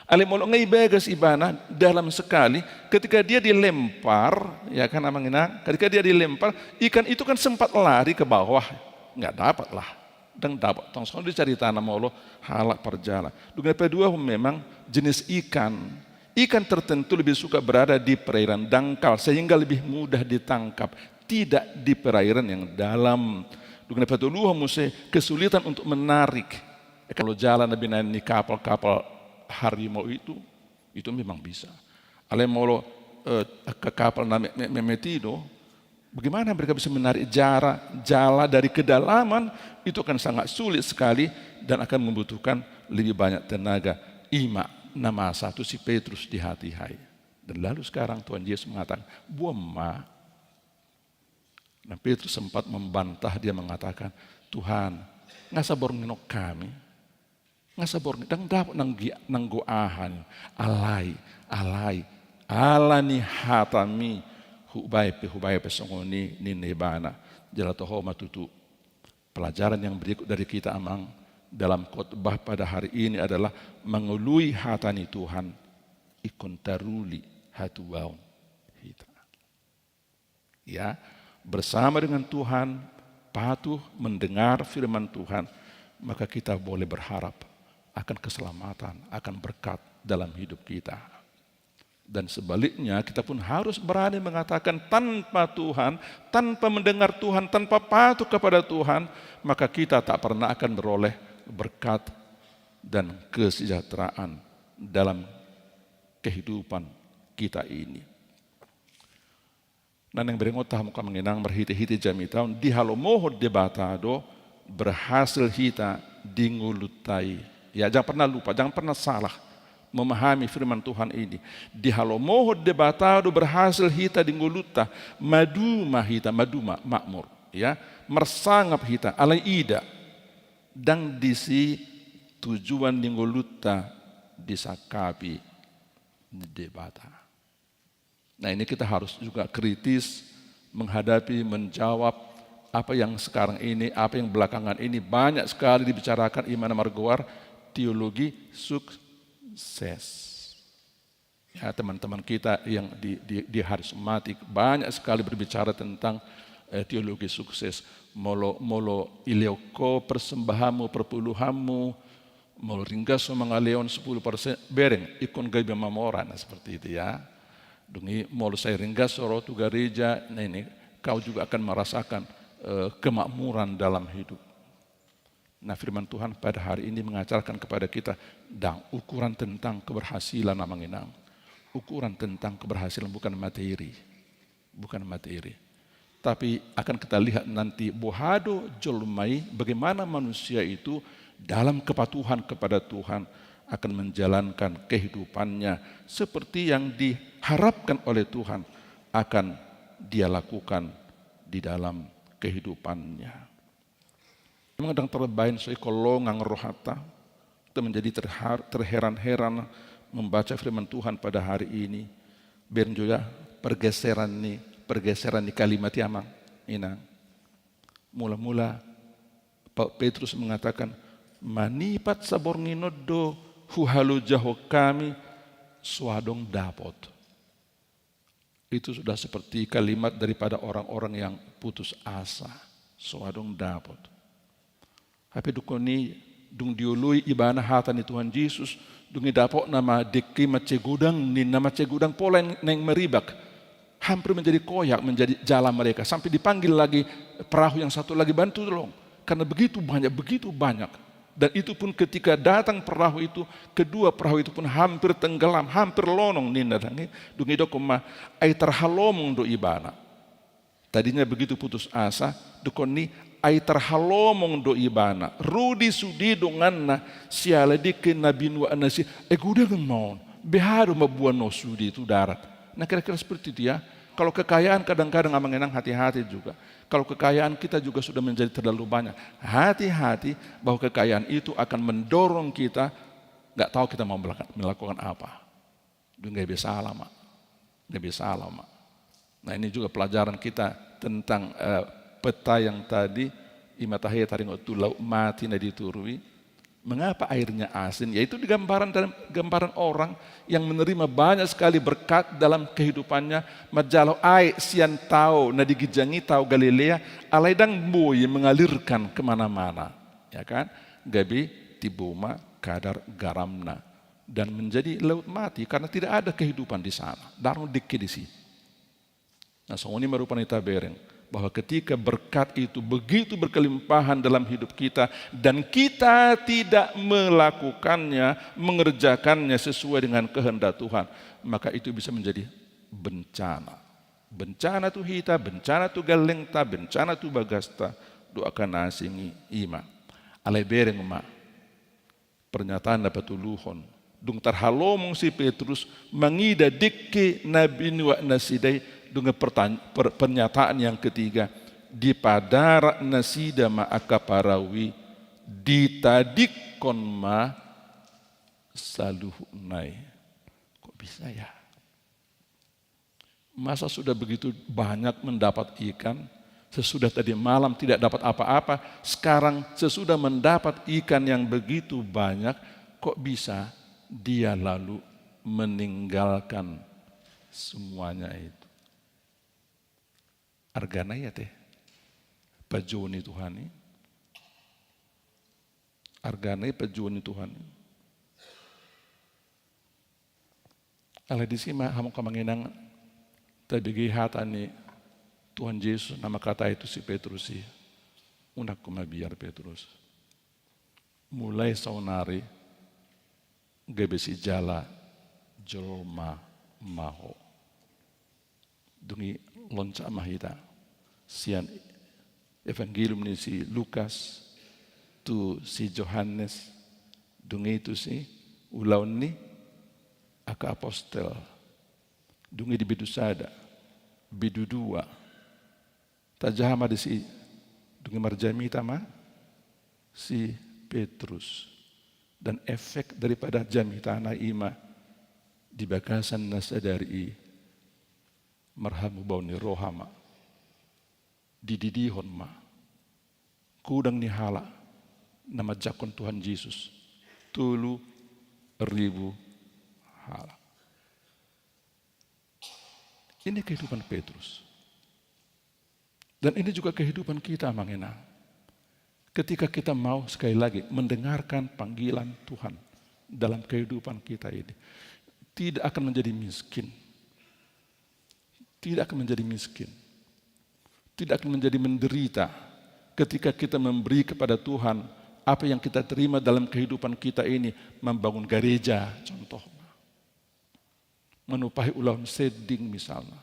Alai molo nga ibagas ibana dalam sekali, ketika dia dilempar, ya kan, amang inang, ketika dia dilempar, ikan itu kan sempat lari ke bawah, nggak dapat lah. Ndang dapot tong songon i caritana molo halak parjala. Dung na paduahon memang jenis ikan. Ikan tertentu lebih suka berada di perairan dangkal sehingga lebih mudah ditangkap. Tidak di perairan yang dalam. Dung na patoluhon muse kesulitan untuk menarik. Kalau jala na binaen ni kapal-kapal harimau itu, itu memang bisa. Alai molo, eh, angka kapal na me-, me-, memet i do, bagaimana mereka bisa menarik jara-, jala dari kedalaman, itu akan sangat sulit sekali dan akan membutuhkan lebih banyak tenaga. I ma na masa tu si Petrus di hatiha i. Dan lalu sekarang Tuhan Yesus mengatakan, "Boan ma." Dan Petrus sempat membantah, dia mengatakan, "Tuhan, nga saborngin on hami? Nga saborngin, ndang dapot nanggi-, nanggo aha ni, alai, alai, ala ni hatami, hubaen pe, hubaen pe songon i," ninna ibana. Jala toho ma tutu. Pelajaran yang berikut dari kita, amang, dalam khotbah pada hari ini adalah mangoloi hata ni Tuhan, ingkon taruli hatuaon hita. Ya, bersama dengan Tuhan, patuh mendengar firman Tuhan, maka kita boleh berharap akan keselamatan, akan berkat dalam hidup kita. Dan sebaliknya, kita pun harus berani mengatakan, tanpa Tuhan, tanpa mendengar Tuhan, tanpa patuh kepada Tuhan, maka kita tak pernah akan beroleh berkat dan kesejahteraan dalam kehidupan kita ini. Na naeng berengonta, hamu angka amang inang, marhitehite jamita on, dihalomohon Debata do berhasil hita di ngolunta i. Ya, jangan pernah lupa, jangan pernah salah memahami firman Tuhan ini. Dihalomohon Debata do berhasil hita di ngolunta, maduma hita, maduma, makmur, ya, marsangap hita, alai ida, ndang disi tujuan ni ngolunta disangkapi Debata. Nah, ini kita harus juga kritis menghadapi, menjawab apa yang sekarang ini, apa yang belakangan ini banyak sekali dibicarakan, i ma na margoar teologi sukses. Ya, teman-teman kita yang di, di, di harismatik banyak sekali berbicara tentang, eh, teologi sukses. Molo, molo dilehon ho persembahanmu, perpuluhanmu, Molo ringgas ho mangalehon sepuluh persen, bereng, ingkon gabe mamora, nah, seperti itu, ya. Dung i molo sai ringgas ho ro tu gareja, nah, ini, kau juga akan merasakan, eh, kemakmuran dalam hidup. Nah, firman Tuhan pada hari ini mengajarkan kepada kita, dang ukuran tentang keberhasilan, amang inang. Ukuran tentang keberhasilan bukan materi. Bukan materi. Tapi akan kita lihat nanti, boha do jolma i, bagaimana manusia itu dalam kepatuhan kepada Tuhan akan menjalankan kehidupannya seperti yang diharapkan oleh Tuhan akan dia lakukan di dalam kehidupannya. Memang dang tarbahen so ingkon longang rohanta, kita menjadi terhar-, terheran-heran membaca firman Tuhan pada hari ini. Bereng jo ya pergeseran ni, pergeseran ni kalimat i, amang inang. Mula-mula Pa-, Petrus mengatakan, manipat saborngin on do huhalojahon hami, so adong dapot. Itu sudah seperti kalimat daripada orang-orang yang putus asa. So adong dapot. Hape dung i, dung dioloi ibana hata ni Tuhan Jesus, dung i dapotna ma dengke mansai godang, ninna mansai godang pola naeng maribak. Hampir menjadi koyak, menjadi jala mereka. Sampai dipanggil lagi perahu yang satu lagi, bantu tolong. Karena begitu banyak, begitu banyak. Dan itu pun ketika datang perahu itu, kedua perahu itu pun hampir tenggelam, hampir lonong ninna dang i. Dung i didok ma, ai tarhalomong do ibana. Tadinya begitu putus asa, didok ni, ai tarhalomong do ibana. Ro do sude donganna, siala dengke na binuat nasida, ai godang ma on. Beha do mamboan on sude tu darat. Nah, kira-kira seperti itu, ya. Kalau kekayaan kadang-kadang, amang inang, hati-hati juga. Kalau kekayaan kita juga sudah menjadi terlalu banyak, hati-hati bahwa kekayaan itu akan mendorong kita, nggak tahu kita mau melaka-, melakukan apa. Dung gabe sala ma. Gabe sala ma. Nah, ini juga pelajaran kita tentang, eh, peta yang tadi, i ma tahe taringot tu Laut Mati na di toru i. Mengapa airnya asin? Yaitu digambaran dalam gambaran orang yang menerima banyak sekali berkat dalam kehidupannya, manjalo aek sian tao na di ginjang i, tao Galilea, alai dang boi mengalirkan kemana-mana, ya kan? Gabe timbo ma kadar garamna dan menjadi Laut Mati karena tidak ada kehidupan di sana, dang adong dengke disi. Nah, songon i ma rupani tabereng bahwa ketika berkat itu begitu berkelimpahan dalam hidup kita dan kita tidak melakukannya, mengerjakannya sesuai dengan kehendak Tuhan, maka itu bisa menjadi bencana. Bencana tu hita, bencana tu gellengta, bencana tu bagasta, dohot angka na asing i, i ma. Alai bereng ma pernyataan na patoluhon. Dung tarhalomong si Petrus mangida dengke na binuat nasida i, dung pertan-, per-, pernyataan yang ketiga, dipadarat nasida ma angka parau i, ditadingkon ma saluhutna i. Kok bisa, ya? Masa sudah begitu banyak mendapat ikan, sesudah tadi malam tidak dapat apa-apa, sekarang sesudah mendapat ikan yang begitu banyak, kok bisa dia lalu meninggalkan semuanya itu? Argana i ate panjouon ni Tuhan i. Argana i panjouon ni Tuhan i. Alai disi ma hamu angka amang inang tabege hata ni Tuhan Jesus na mangkatai tu si Petrus i. Unang ho mabiar Petrus. Mulai saonari gabe sijala jolma ma ho. Dung i loncat ma hita sian Evangelium ni si Lukas tu si Johannes, dung i tu si Ulaon ni angka Apostel, dung i di bindu sada, bindu dua. Tajaha ma disi, dung i marjamita ma si Petrus. Dan efek daripada jamitana i ma di bagasan na sadari i marhamubaon ni roha ma, dididihon ma. Godang ni halak na manjangkon Tuhan Jesus, tolu ribu halak. Ini kehidupan Petrus. Dan ini juga kehidupan kita, amang inang. Ketika kita mau, sekali lagi, mendengarkan panggilan Tuhan dalam kehidupan kita ini, tidak akan menjadi miskin. Tidak akan menjadi miskin. Tidak akan menjadi menderita ketika kita memberi kepada Tuhan apa yang kita terima dalam kehidupan kita ini, membangun gareja, contohnya. Manupahi ulaon sending misalna,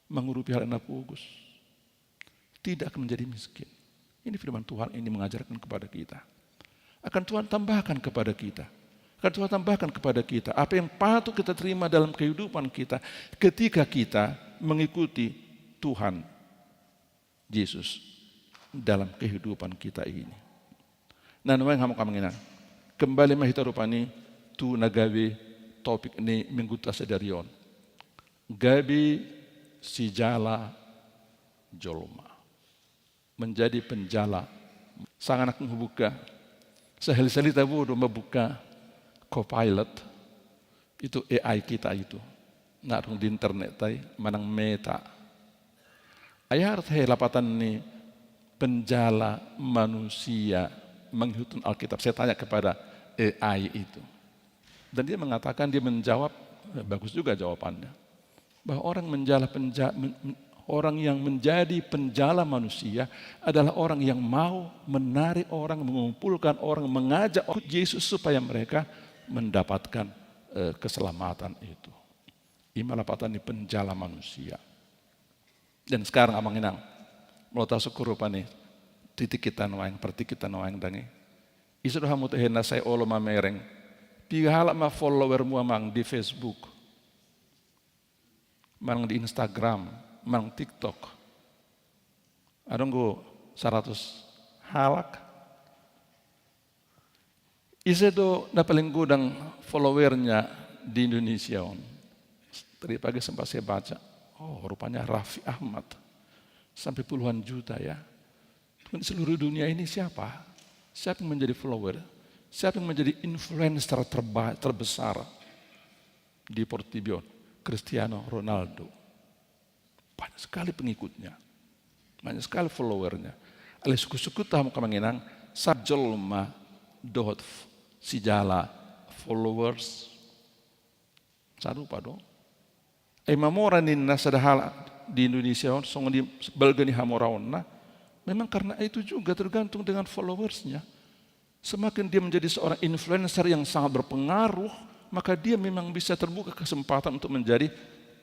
mangurupi halak na pogos, tidak akan menjadi miskin. Ini firman Tuhan ini mengajarkan kepada kita. Akan Tuhan tambahkan kepada kita. Akan Tuhan tambahkan kepada kita apa yang patut kita terima dalam kehidupan kita ketika kita mengikuti Tuhan Yesus dalam kehidupan kita ini. Nah, nuaeng hamu amang inang, kembali ma hita rupani tu na gabe topik ni minggu sadari on. Gabe sijala jolma. Menjadi penjala. Sanga nangkin hubuka, sahali-sahali tabo do mambuka Copilot. Itu A I kita itu. Na adong di internet ai, manang Meta. Ai aha do tahe lapatan ni penjala manusia mengihuthon Alkitab? Saya tanya kepada A I itu. Dan dia mengatakan, dia menjawab, eh, bagus juga jawabannya. Bahwa orang menjala penja-, men-, men-, orang yang menjadi penjala manusia adalah orang yang mau menarik orang, mengumpulkan orang, mengajak Yesus supaya mereka mendapatkan, eh, keselamatan itu. I ma lapatan ni penjala manusia. Dan sekarang amang inang, molo tasungkun rupani titik hita nuaeng, partingki hita nuaeng dang i. Ise do hamu tahe na sai olo mamereng? Piga halak ma followermu amang di Facebook? Manang di Instagram, manang TikTok? Adong do saratus halak? Ise do na paling godang followernya di Indonesia on? Tadi pagi sempat saya baca, oh, rupanya Raffi Ahmad. Sampai puluhan juta, ya. Di seluruh dunia ini siapa? Siapa yang menjadi follower? Siapa yang menjadi influencer terba-, terbesar di portibi on? Cristiano Ronaldo. Banyak sekali pengikutnya. Banyak sekali followernya. Alai sungkun-sungkun tahe hamu amang inang, sapa jolma dohot f-, sijala followers? Sarupa do. Ai mamora ninna sada halak di Indonesia on, songon i balga ni hamoraonna. Memang karena itu juga tergantung dengan followersnya. Semakin dia menjadi seorang influencer yang sangat berpengaruh, maka dia memang bisa terbuka kesempatan untuk menjadi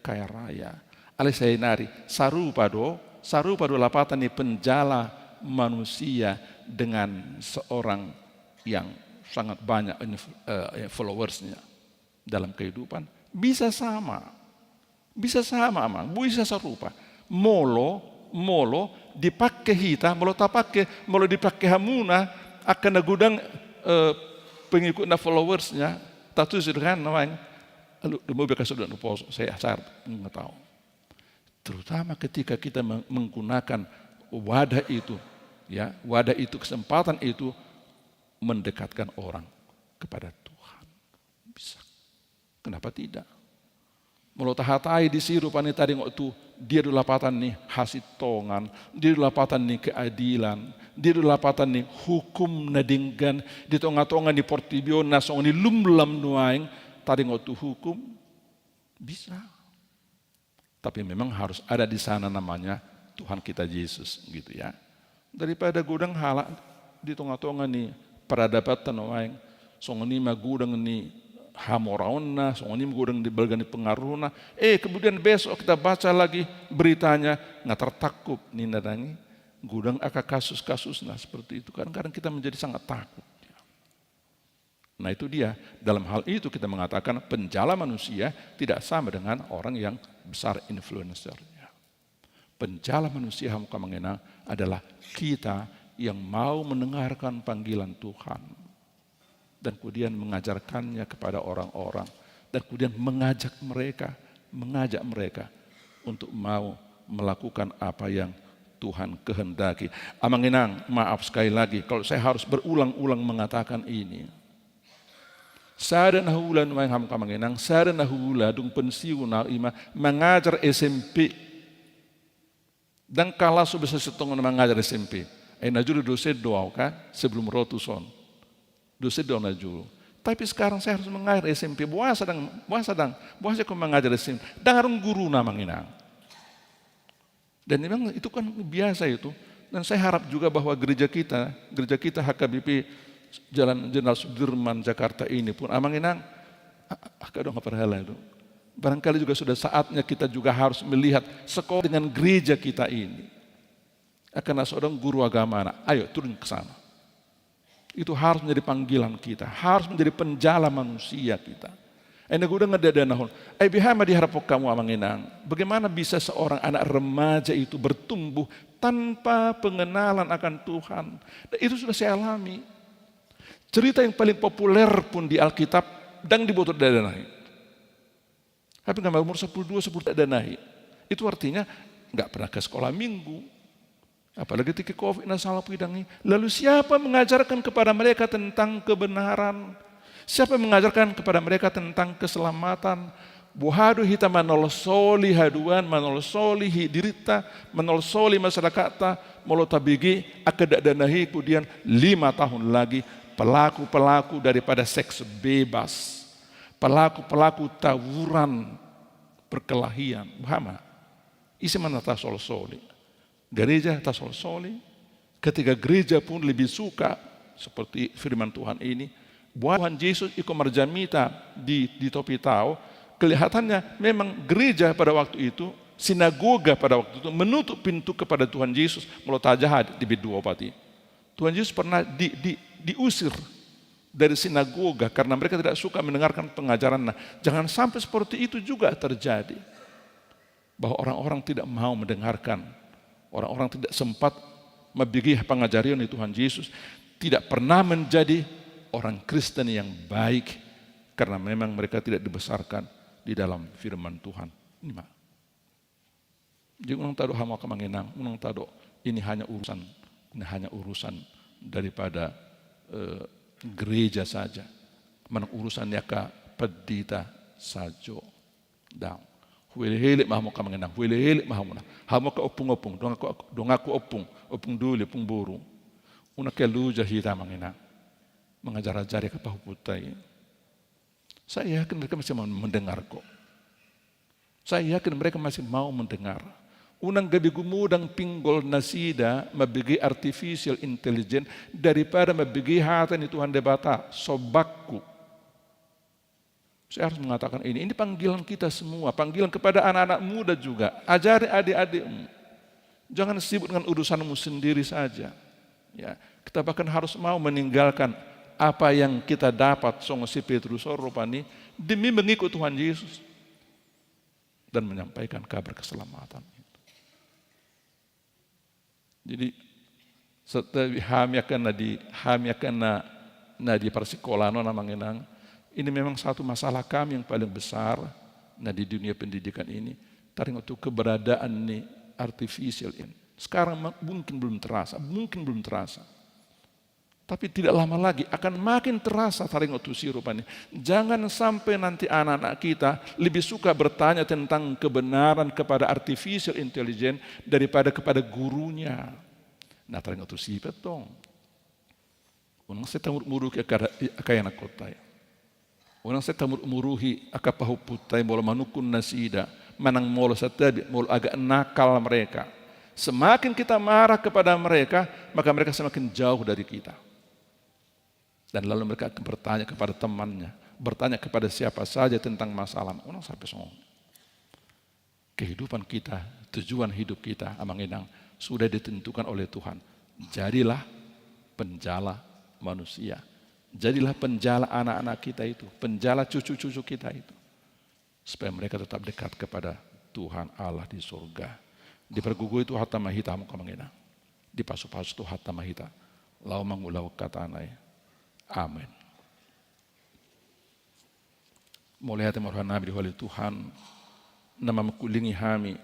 kaya raya. Alai sainari, sarupa do, sarupa do lapatan ni penjala manusia dengan seorang yang sangat banyak inf-, eh, followersnya dalam kehidupan. Bisa sama. Bisa sama, amang. Bisa sarupa. Molo, molo dipake hita, molo tapake, molo dipake hamuna, angka na godang, eh, pengikutna, followersnya, tatusi do kan, nuaeng. Alu, demo beka sudah poso, saya asar, nggak tahu. Terutama ketika kita meng-, menggunakan wadah itu, ya, wadah itu, kesempatan itu mendekatkan orang kepada Tuhan. Bisa. Kenapa tidak? Molo tahatai disi rupani taringot tu dia do lapatan ni hasintongan, dia do lapatan ni keadilan, dia do lapatan ni hukum na denggan di tonga-tonga ni portibi on na songon i lumlam nuaeng taringot tu hukum, bisa. Tapi memang harus ada di sana namanya Tuhan kita Yesus, gitu ya. Daripada godang halak di tonga-tonga ni paradapatan nuaeng, songon i ma godang ni hamoraonna, songon i ma godang ni balga ni pengaruhna. Eh, kemudian besok kita baca lagi beritanya, nga tertangkup ninna dang i, godang angka kasus-kasusna seperti itu. Kadang-kadang kita menjadi sangat takut. Nah, itu dia. Dalam hal itu kita mengatakan penjala manusia tidak sama dengan orang yang besar influencernya. Penjala manusia, hamu amang inang, adalah kita yang mau mendengarkan panggilan Tuhan dan kemudian mengajarkannya kepada orang-orang dan kemudian mengajak mereka, mengajak mereka untuk mau melakukan apa yang Tuhan kehendaki. Amang inang, maaf sekali lagi kalau saya harus berulang-ulang mengatakan ini. Sada na huula nuaeng, hamu amang inang, sada na huula dung pensiun au, i ma mangajar S M P. Dang kalah so bisa sitonggon mangajar S M P. Eh, na jolo dosen do au kan, sebelum ro tuson. Dosen do au na jolo. Tapi sekarang saya harus mengajar S M P. Boasa ndang, boasa ndang, boasa kau mengajar S M P? Ndang adong guruna, Amang Inang. Dan memang itu kan biasa itu. Dan saya harap juga bahwa gereja kita, gereja kita H K B P Jalan Jenderal Sudirman Jakarta ini pun, Amang Inang, ah, ah, kadang apa hal itu. Barangkali juga sudah saatnya kita juga harus melihat sekolah dengan gereja kita ini. Akan na so adong guru agamana, ayo turun ke sana. Itu harus menjadi panggilan kita, harus menjadi penjala manusia kita. Ai na godang na didanahon. Ai beha ma diharapon hamu, Amang Inang? Bagaimana bisa seorang anak remaja itu bertumbuh tanpa pengenalan akan Tuhan? Dan itu sudah saya alami. Cerita yang paling populer pun di Alkitab, ndang diboto didanahi. Tapi nggak, umur sepuluh dua, sepuluh dua didanahi. Itu artinya nggak pernah ke sekolah minggu. Apalagi tingki covid na salpu i, ndang i. Lalu siapa mengajarkan kepada mereka tentang kebenaran? Siapa mengajarkan kepada mereka tentang keselamatan? Boha do hita manolsoli haduan, manolsoli hi-, dirinta, manolsoli masyarakatta, molo tabege angka dakdanak i kemudian lima tahun lagi pelaku-pelaku daripada seks bebas, pelaku-pelaku tawuran, perkelahian. Boha ma? Ise ma na tasolsoli? Gereja tasolsoli, ketika gereja pun lebih suka seperti firman Tuhan ini, buat Tuhan Yesus ingkon marjamita di, di topi tao, kelihatannya memang gereja pada waktu itu, sinagoga pada waktu itu menutup pintu kepada Tuhan Yesus, molo tajaha di bindu opat i. Tuhan Yesus pernah di, di, diusir dari sinagoga karena mereka tidak suka mendengarkan pengajarannya. Jangan sampai seperti itu juga terjadi. Bahwa orang-orang tidak mau mendengarkan, orang-orang tidak sempat mambege pangajarion ni Tuhan Yesus, tidak pernah menjadi orang Kristen yang baik karena memang mereka tidak dibesarkan di dalam firman Tuhan. Ini, Mak. Jadi unang tadok hamu angka Amang Inang, unang tadok ini hanya urusan, ini hanya urusan daripada, eh, gereja saja. Manang urusan ni angka pandita sajo. Ndang. Huelehelek ma hamu angka Amang Inang, huelehelek ma hamu na. Hamu angka ompung-ompung, donganku, donganku ompung, ompung doli, ompung boru. Unang keluja hita, Amang Inang, mangajar-ajari angka pahompunta i. Saya yakin mereka masih mau mendengar kok. Saya yakin mereka masih mau mendengar. Unang gabe gumodang pinggol nasida mambege artificial intelligence daripada mambege hata ni Tuhan Debata, sombakku. Saya harus mengatakan ini, ini panggilan kita semua, panggilan kepada anak-anak muda juga. Ajari adik-adikmu. Jangan sibuk dengan urusanmu sendiri saja. Ya, kita bahkan harus mau meninggalkan apa yang kita dapat songon si Petrus on rupani demi mengikut Tuhan Yesus dan menyampaikan kabar keselamatan itu. Jadi, setabi hami angka na di, hami angka na, na di parsikolaan on, Amang Inang, ini memang satu masalah kami yang paling besar, na di dunia pendidikan ini, taringot tu keberadaan ni artificial ini. Sekarang ma-, mungkin belum terasa, mungkin belum terasa. Tapi tidak lama lagi akan makin terasa taringot tusi rupani. Jangan sampai nanti anak-anak kita lebih suka bertanya tentang kebenaran kepada artificial intelligence daripada kepada gurunya. Nah, taringot tusi pe tong. Unang sai tamuruk-muruki angka, angka ianakhonta i. Unang sai tamuruk-muruhi angka pahompunta i molo manungkun nasida, manang molo satabi, molo agak nakal mereka. Semakin kita marah kepada mereka, maka mereka semakin jauh dari kita. Dan lalu mereka akan bertanya kepada temannya, bertanya kepada siapa saja tentang masalah. Unang sampai songon i. Kehidupan kita, tujuan hidup kita, Amang Inang, sudah ditentukan oleh Tuhan. Jadilah penjala manusia. Jadilah penjala anak-anak kita itu, penjala cucu-cucu kita itu. Supaya mereka tetap dekat kepada Tuhan Allah di surga. Dipargogoi Tuhanta ma hita, hamu angka Amang Inang. Dipasu-pasu Tuhanta ma hita laho mangulahon hatana i. Amen. Mauliate ma rohanami di Ho ale Tuhan, na mamungkulingi hami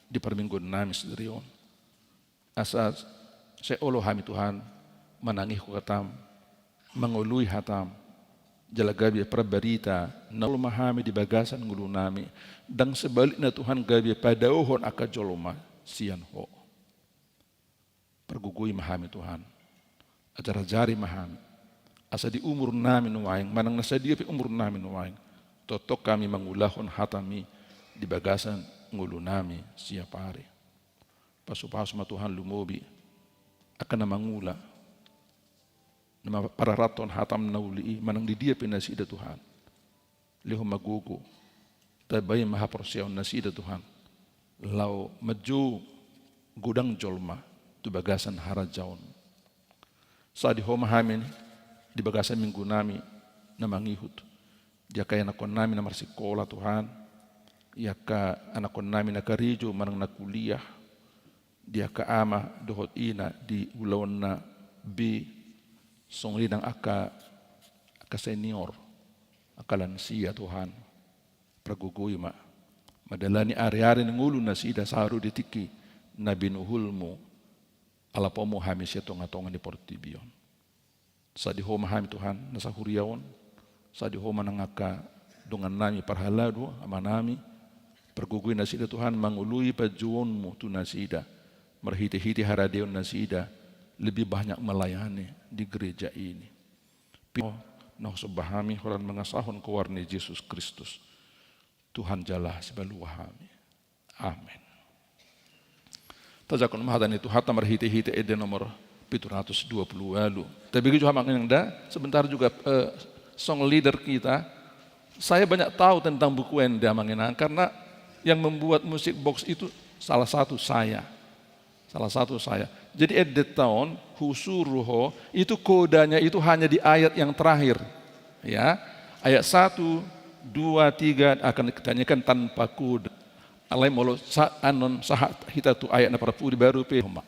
di parmingguonnami sadari on. Asa sai olo hami Tuhan manangihon hatam, mangoloi hatam, jala gabe parbarita na olo ma hami di bagasan ngolunami, ndang sebalikna Tuhan gabe padaohon angka jolma sian Ho. Pargogoi ma hami Tuhan. Ajar-ajari ma hami, asa di umur nami nuaeng, manang na sadia pe umur nami nuaeng, tongtong hami mangulahon hataMi di bagasan ngolu nami siap ari. Pasu-pasu ma Tuhan lumobi angka na mangula, na mampararathon hataM na uli i, manang di dia pe nasida Tuhan. Lehon ma gogo, tabahen ma haporseaon nasida Tuhan, laho manjou godang jolma tu bagasan harajaon. Sahat di Ho ma hami di bagasan minggu nami na mangihut, di angka ianakhon nami na marsikola Tuhan, di angka anakhon nami na karejo manang na kuliah, di angka ama dohot ina di ulaonna be, songon i nang angka, angka senior, angka lansia Tuhan. Pargogoi ma, mandalani ari-ari ni ngolu nasida sahat tu di tingki na binuhulMu, alapoMu hami sian tonga-tonga ni portibi on. Sahat di Ho ma hami Tuhan na sahuria on, sahat di Ho ma nang angka dongan nami parhalado, ama nami, pargogoi nasida Tuhan mangoloi panjouonMu tu nasida, marhite-hite haradeon nasida, lebih banyak melayani di gereja ini. Pi-, na husomba hami holan mangasahon goar ni Jesus Kristus, Tuhan jala Sipalua hami. Amen. Tajangkon ma hata ni Tuhanta marhite-hite ende nomor pitu ratus dua puluh ualu. Tapi juga Amang Inang da, sebentar juga, eh, song leader kita. Saya banyak tahu tentang buku ende Amang Inang, karena yang membuat musik box itu salah satu saya. Salah satu saya. Jadi ende ta on, Husuru Ho, itu kodanya itu hanya di ayat yang terakhir. Ya, ayat satu, dua, tiga akan kita nyanyikan tanpa kode. Alai molo sa-, anon sahat hita tu ayat na parpudi baru pe homa.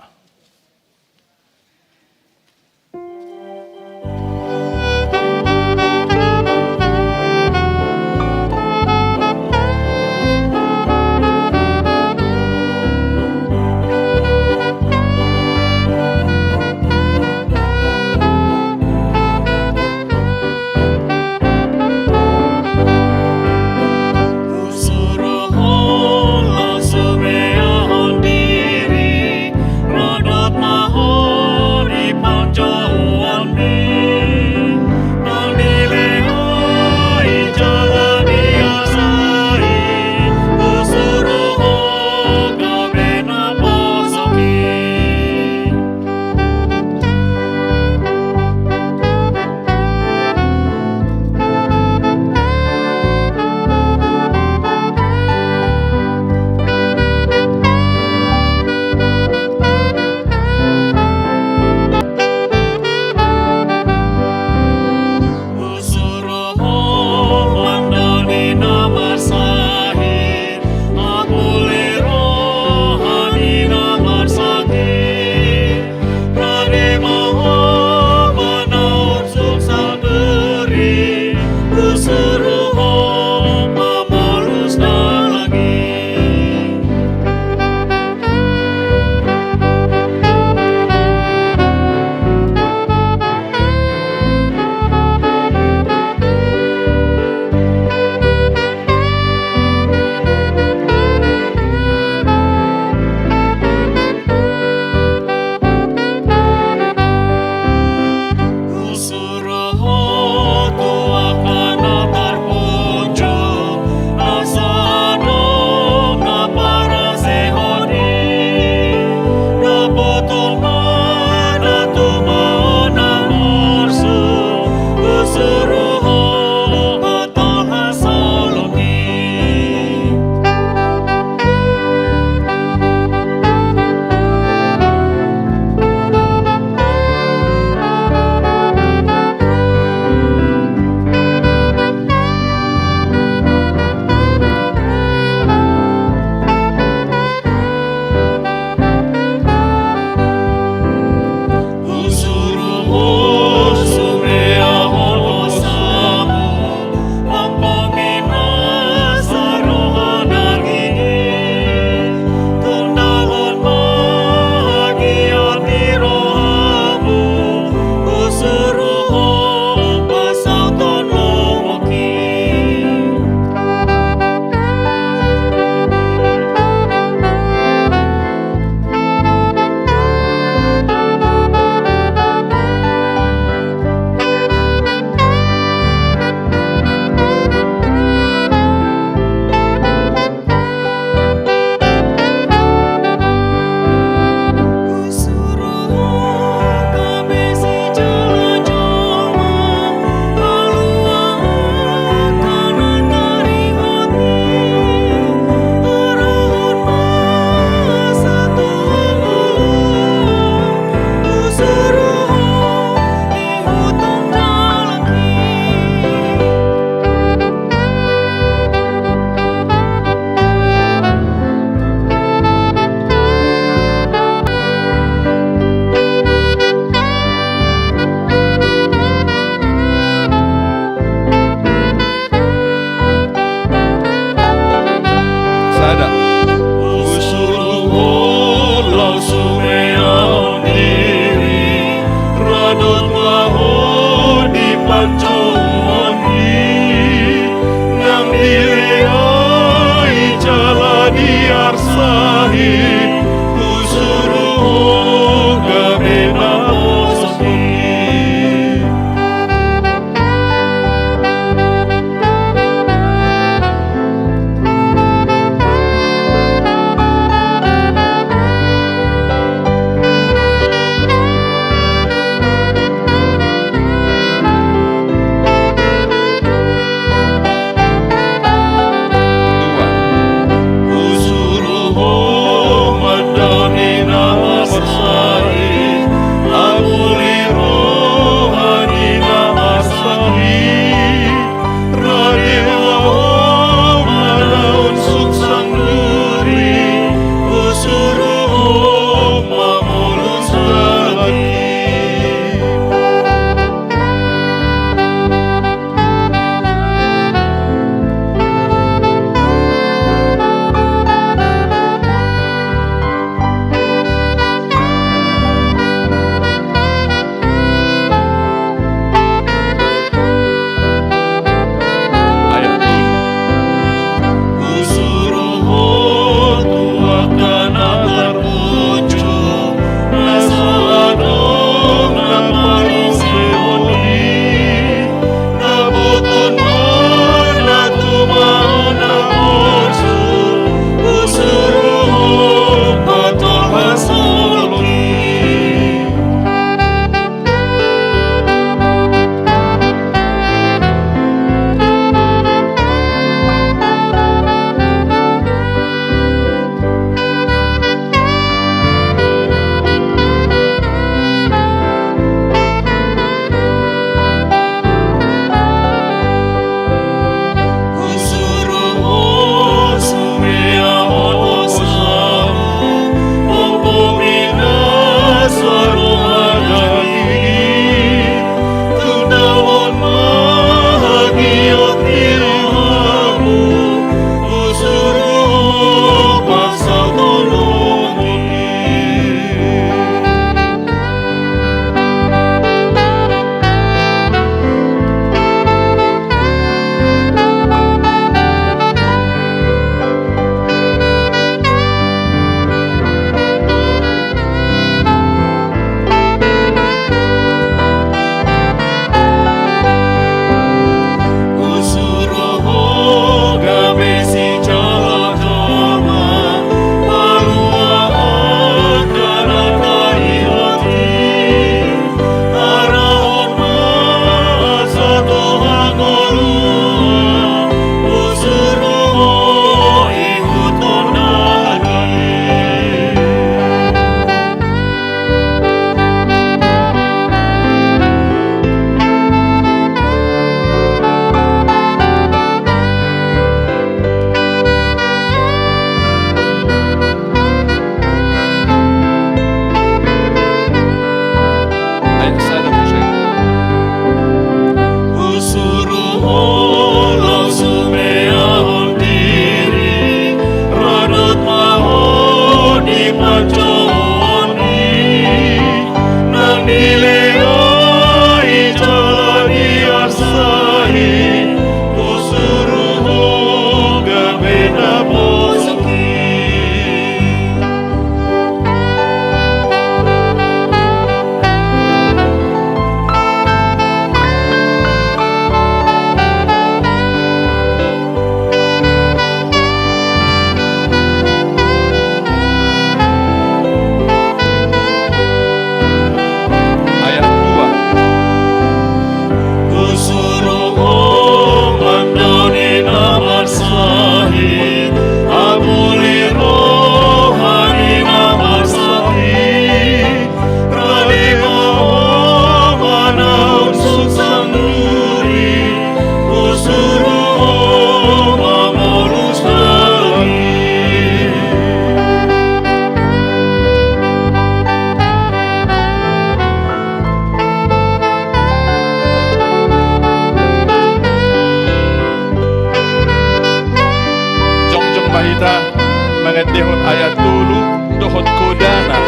Kodana.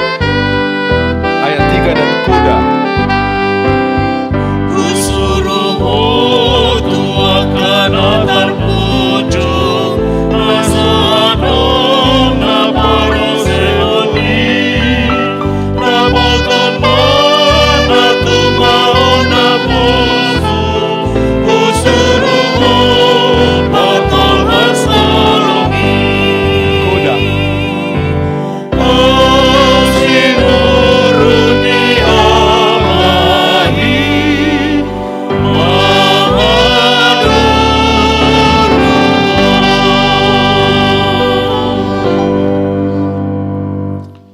Ayat tiga dan koda. Husuru ho tu angka na tarpunjung, na sahat na parosehon i, na boton ma na tumao na pusu, husuru ho patolhas holong i. Koda.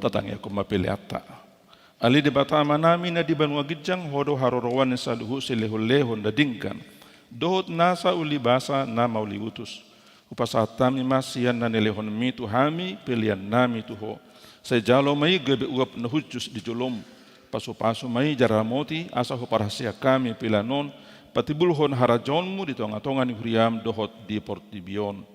Tatangiangkon ma peleanta. Ale Debata Amanami na di banua ginjang, Ho do haroroan ni saluhut silehonlehon na denggan dohot nasa ulibasa na mauliutus. Hupasahat hami ma sian na nilehonmi tu hami peleannami tu Ho. Sai jalo ma i gabe uap na hushus di jolom. Pasupasu ma i jala ramoti asa huparhaseang hami pelean on patimbulhon harajaonmu di tongatonga ni huriam dohot di portibi on.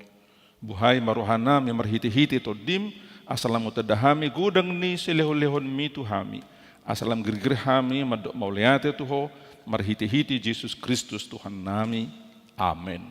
Buhai ma rohanami marhitehite Tondim, asa lam hutanda hami godang ni silehonlehonmi tu hami, asa lam girgir hami mandok mauliate tu Ho, marhitehite Jesus Kristus Tuhannami. Amen.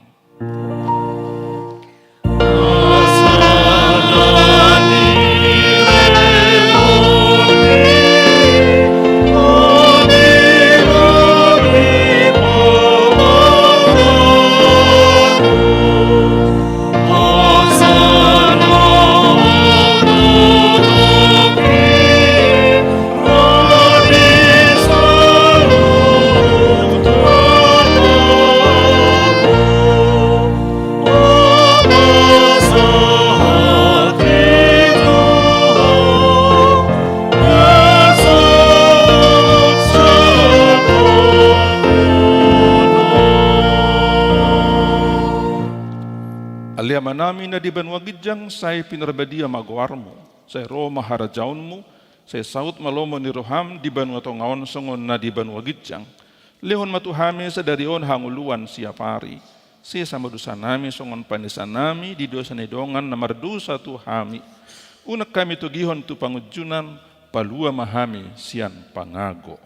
Ale Amanami na di banua ginjang, sai pinarbadia ma goarmu, sai ro ma harajaonmu, sai saut ma lomo ni roham di banua tonga on songon na di banua ginjang. Lehon ma tu hami sadari on hangoluan siapari. Sesa ma dosanami songon panesanami di dosa ni dongan na mardosa tu hami. Unang hami togihon tu pangunjunan, palua ma hami sian pangago.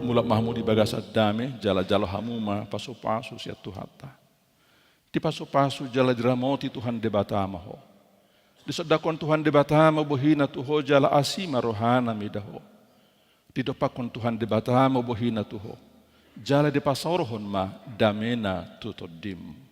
Mulak ma hamu di bagasan dame, jala jalo hamu ma pasupasu sian Tuhanta. Dipasupasu jala diramoti Tuhan Debata ma ho. Disondangkon Tuhan Debata ma bohina tu ho jala asi ma rohana mida ho. Didompakkon Tuhan Debata ma bohina tu ho jala dipasaorhon ma damena tu tondim.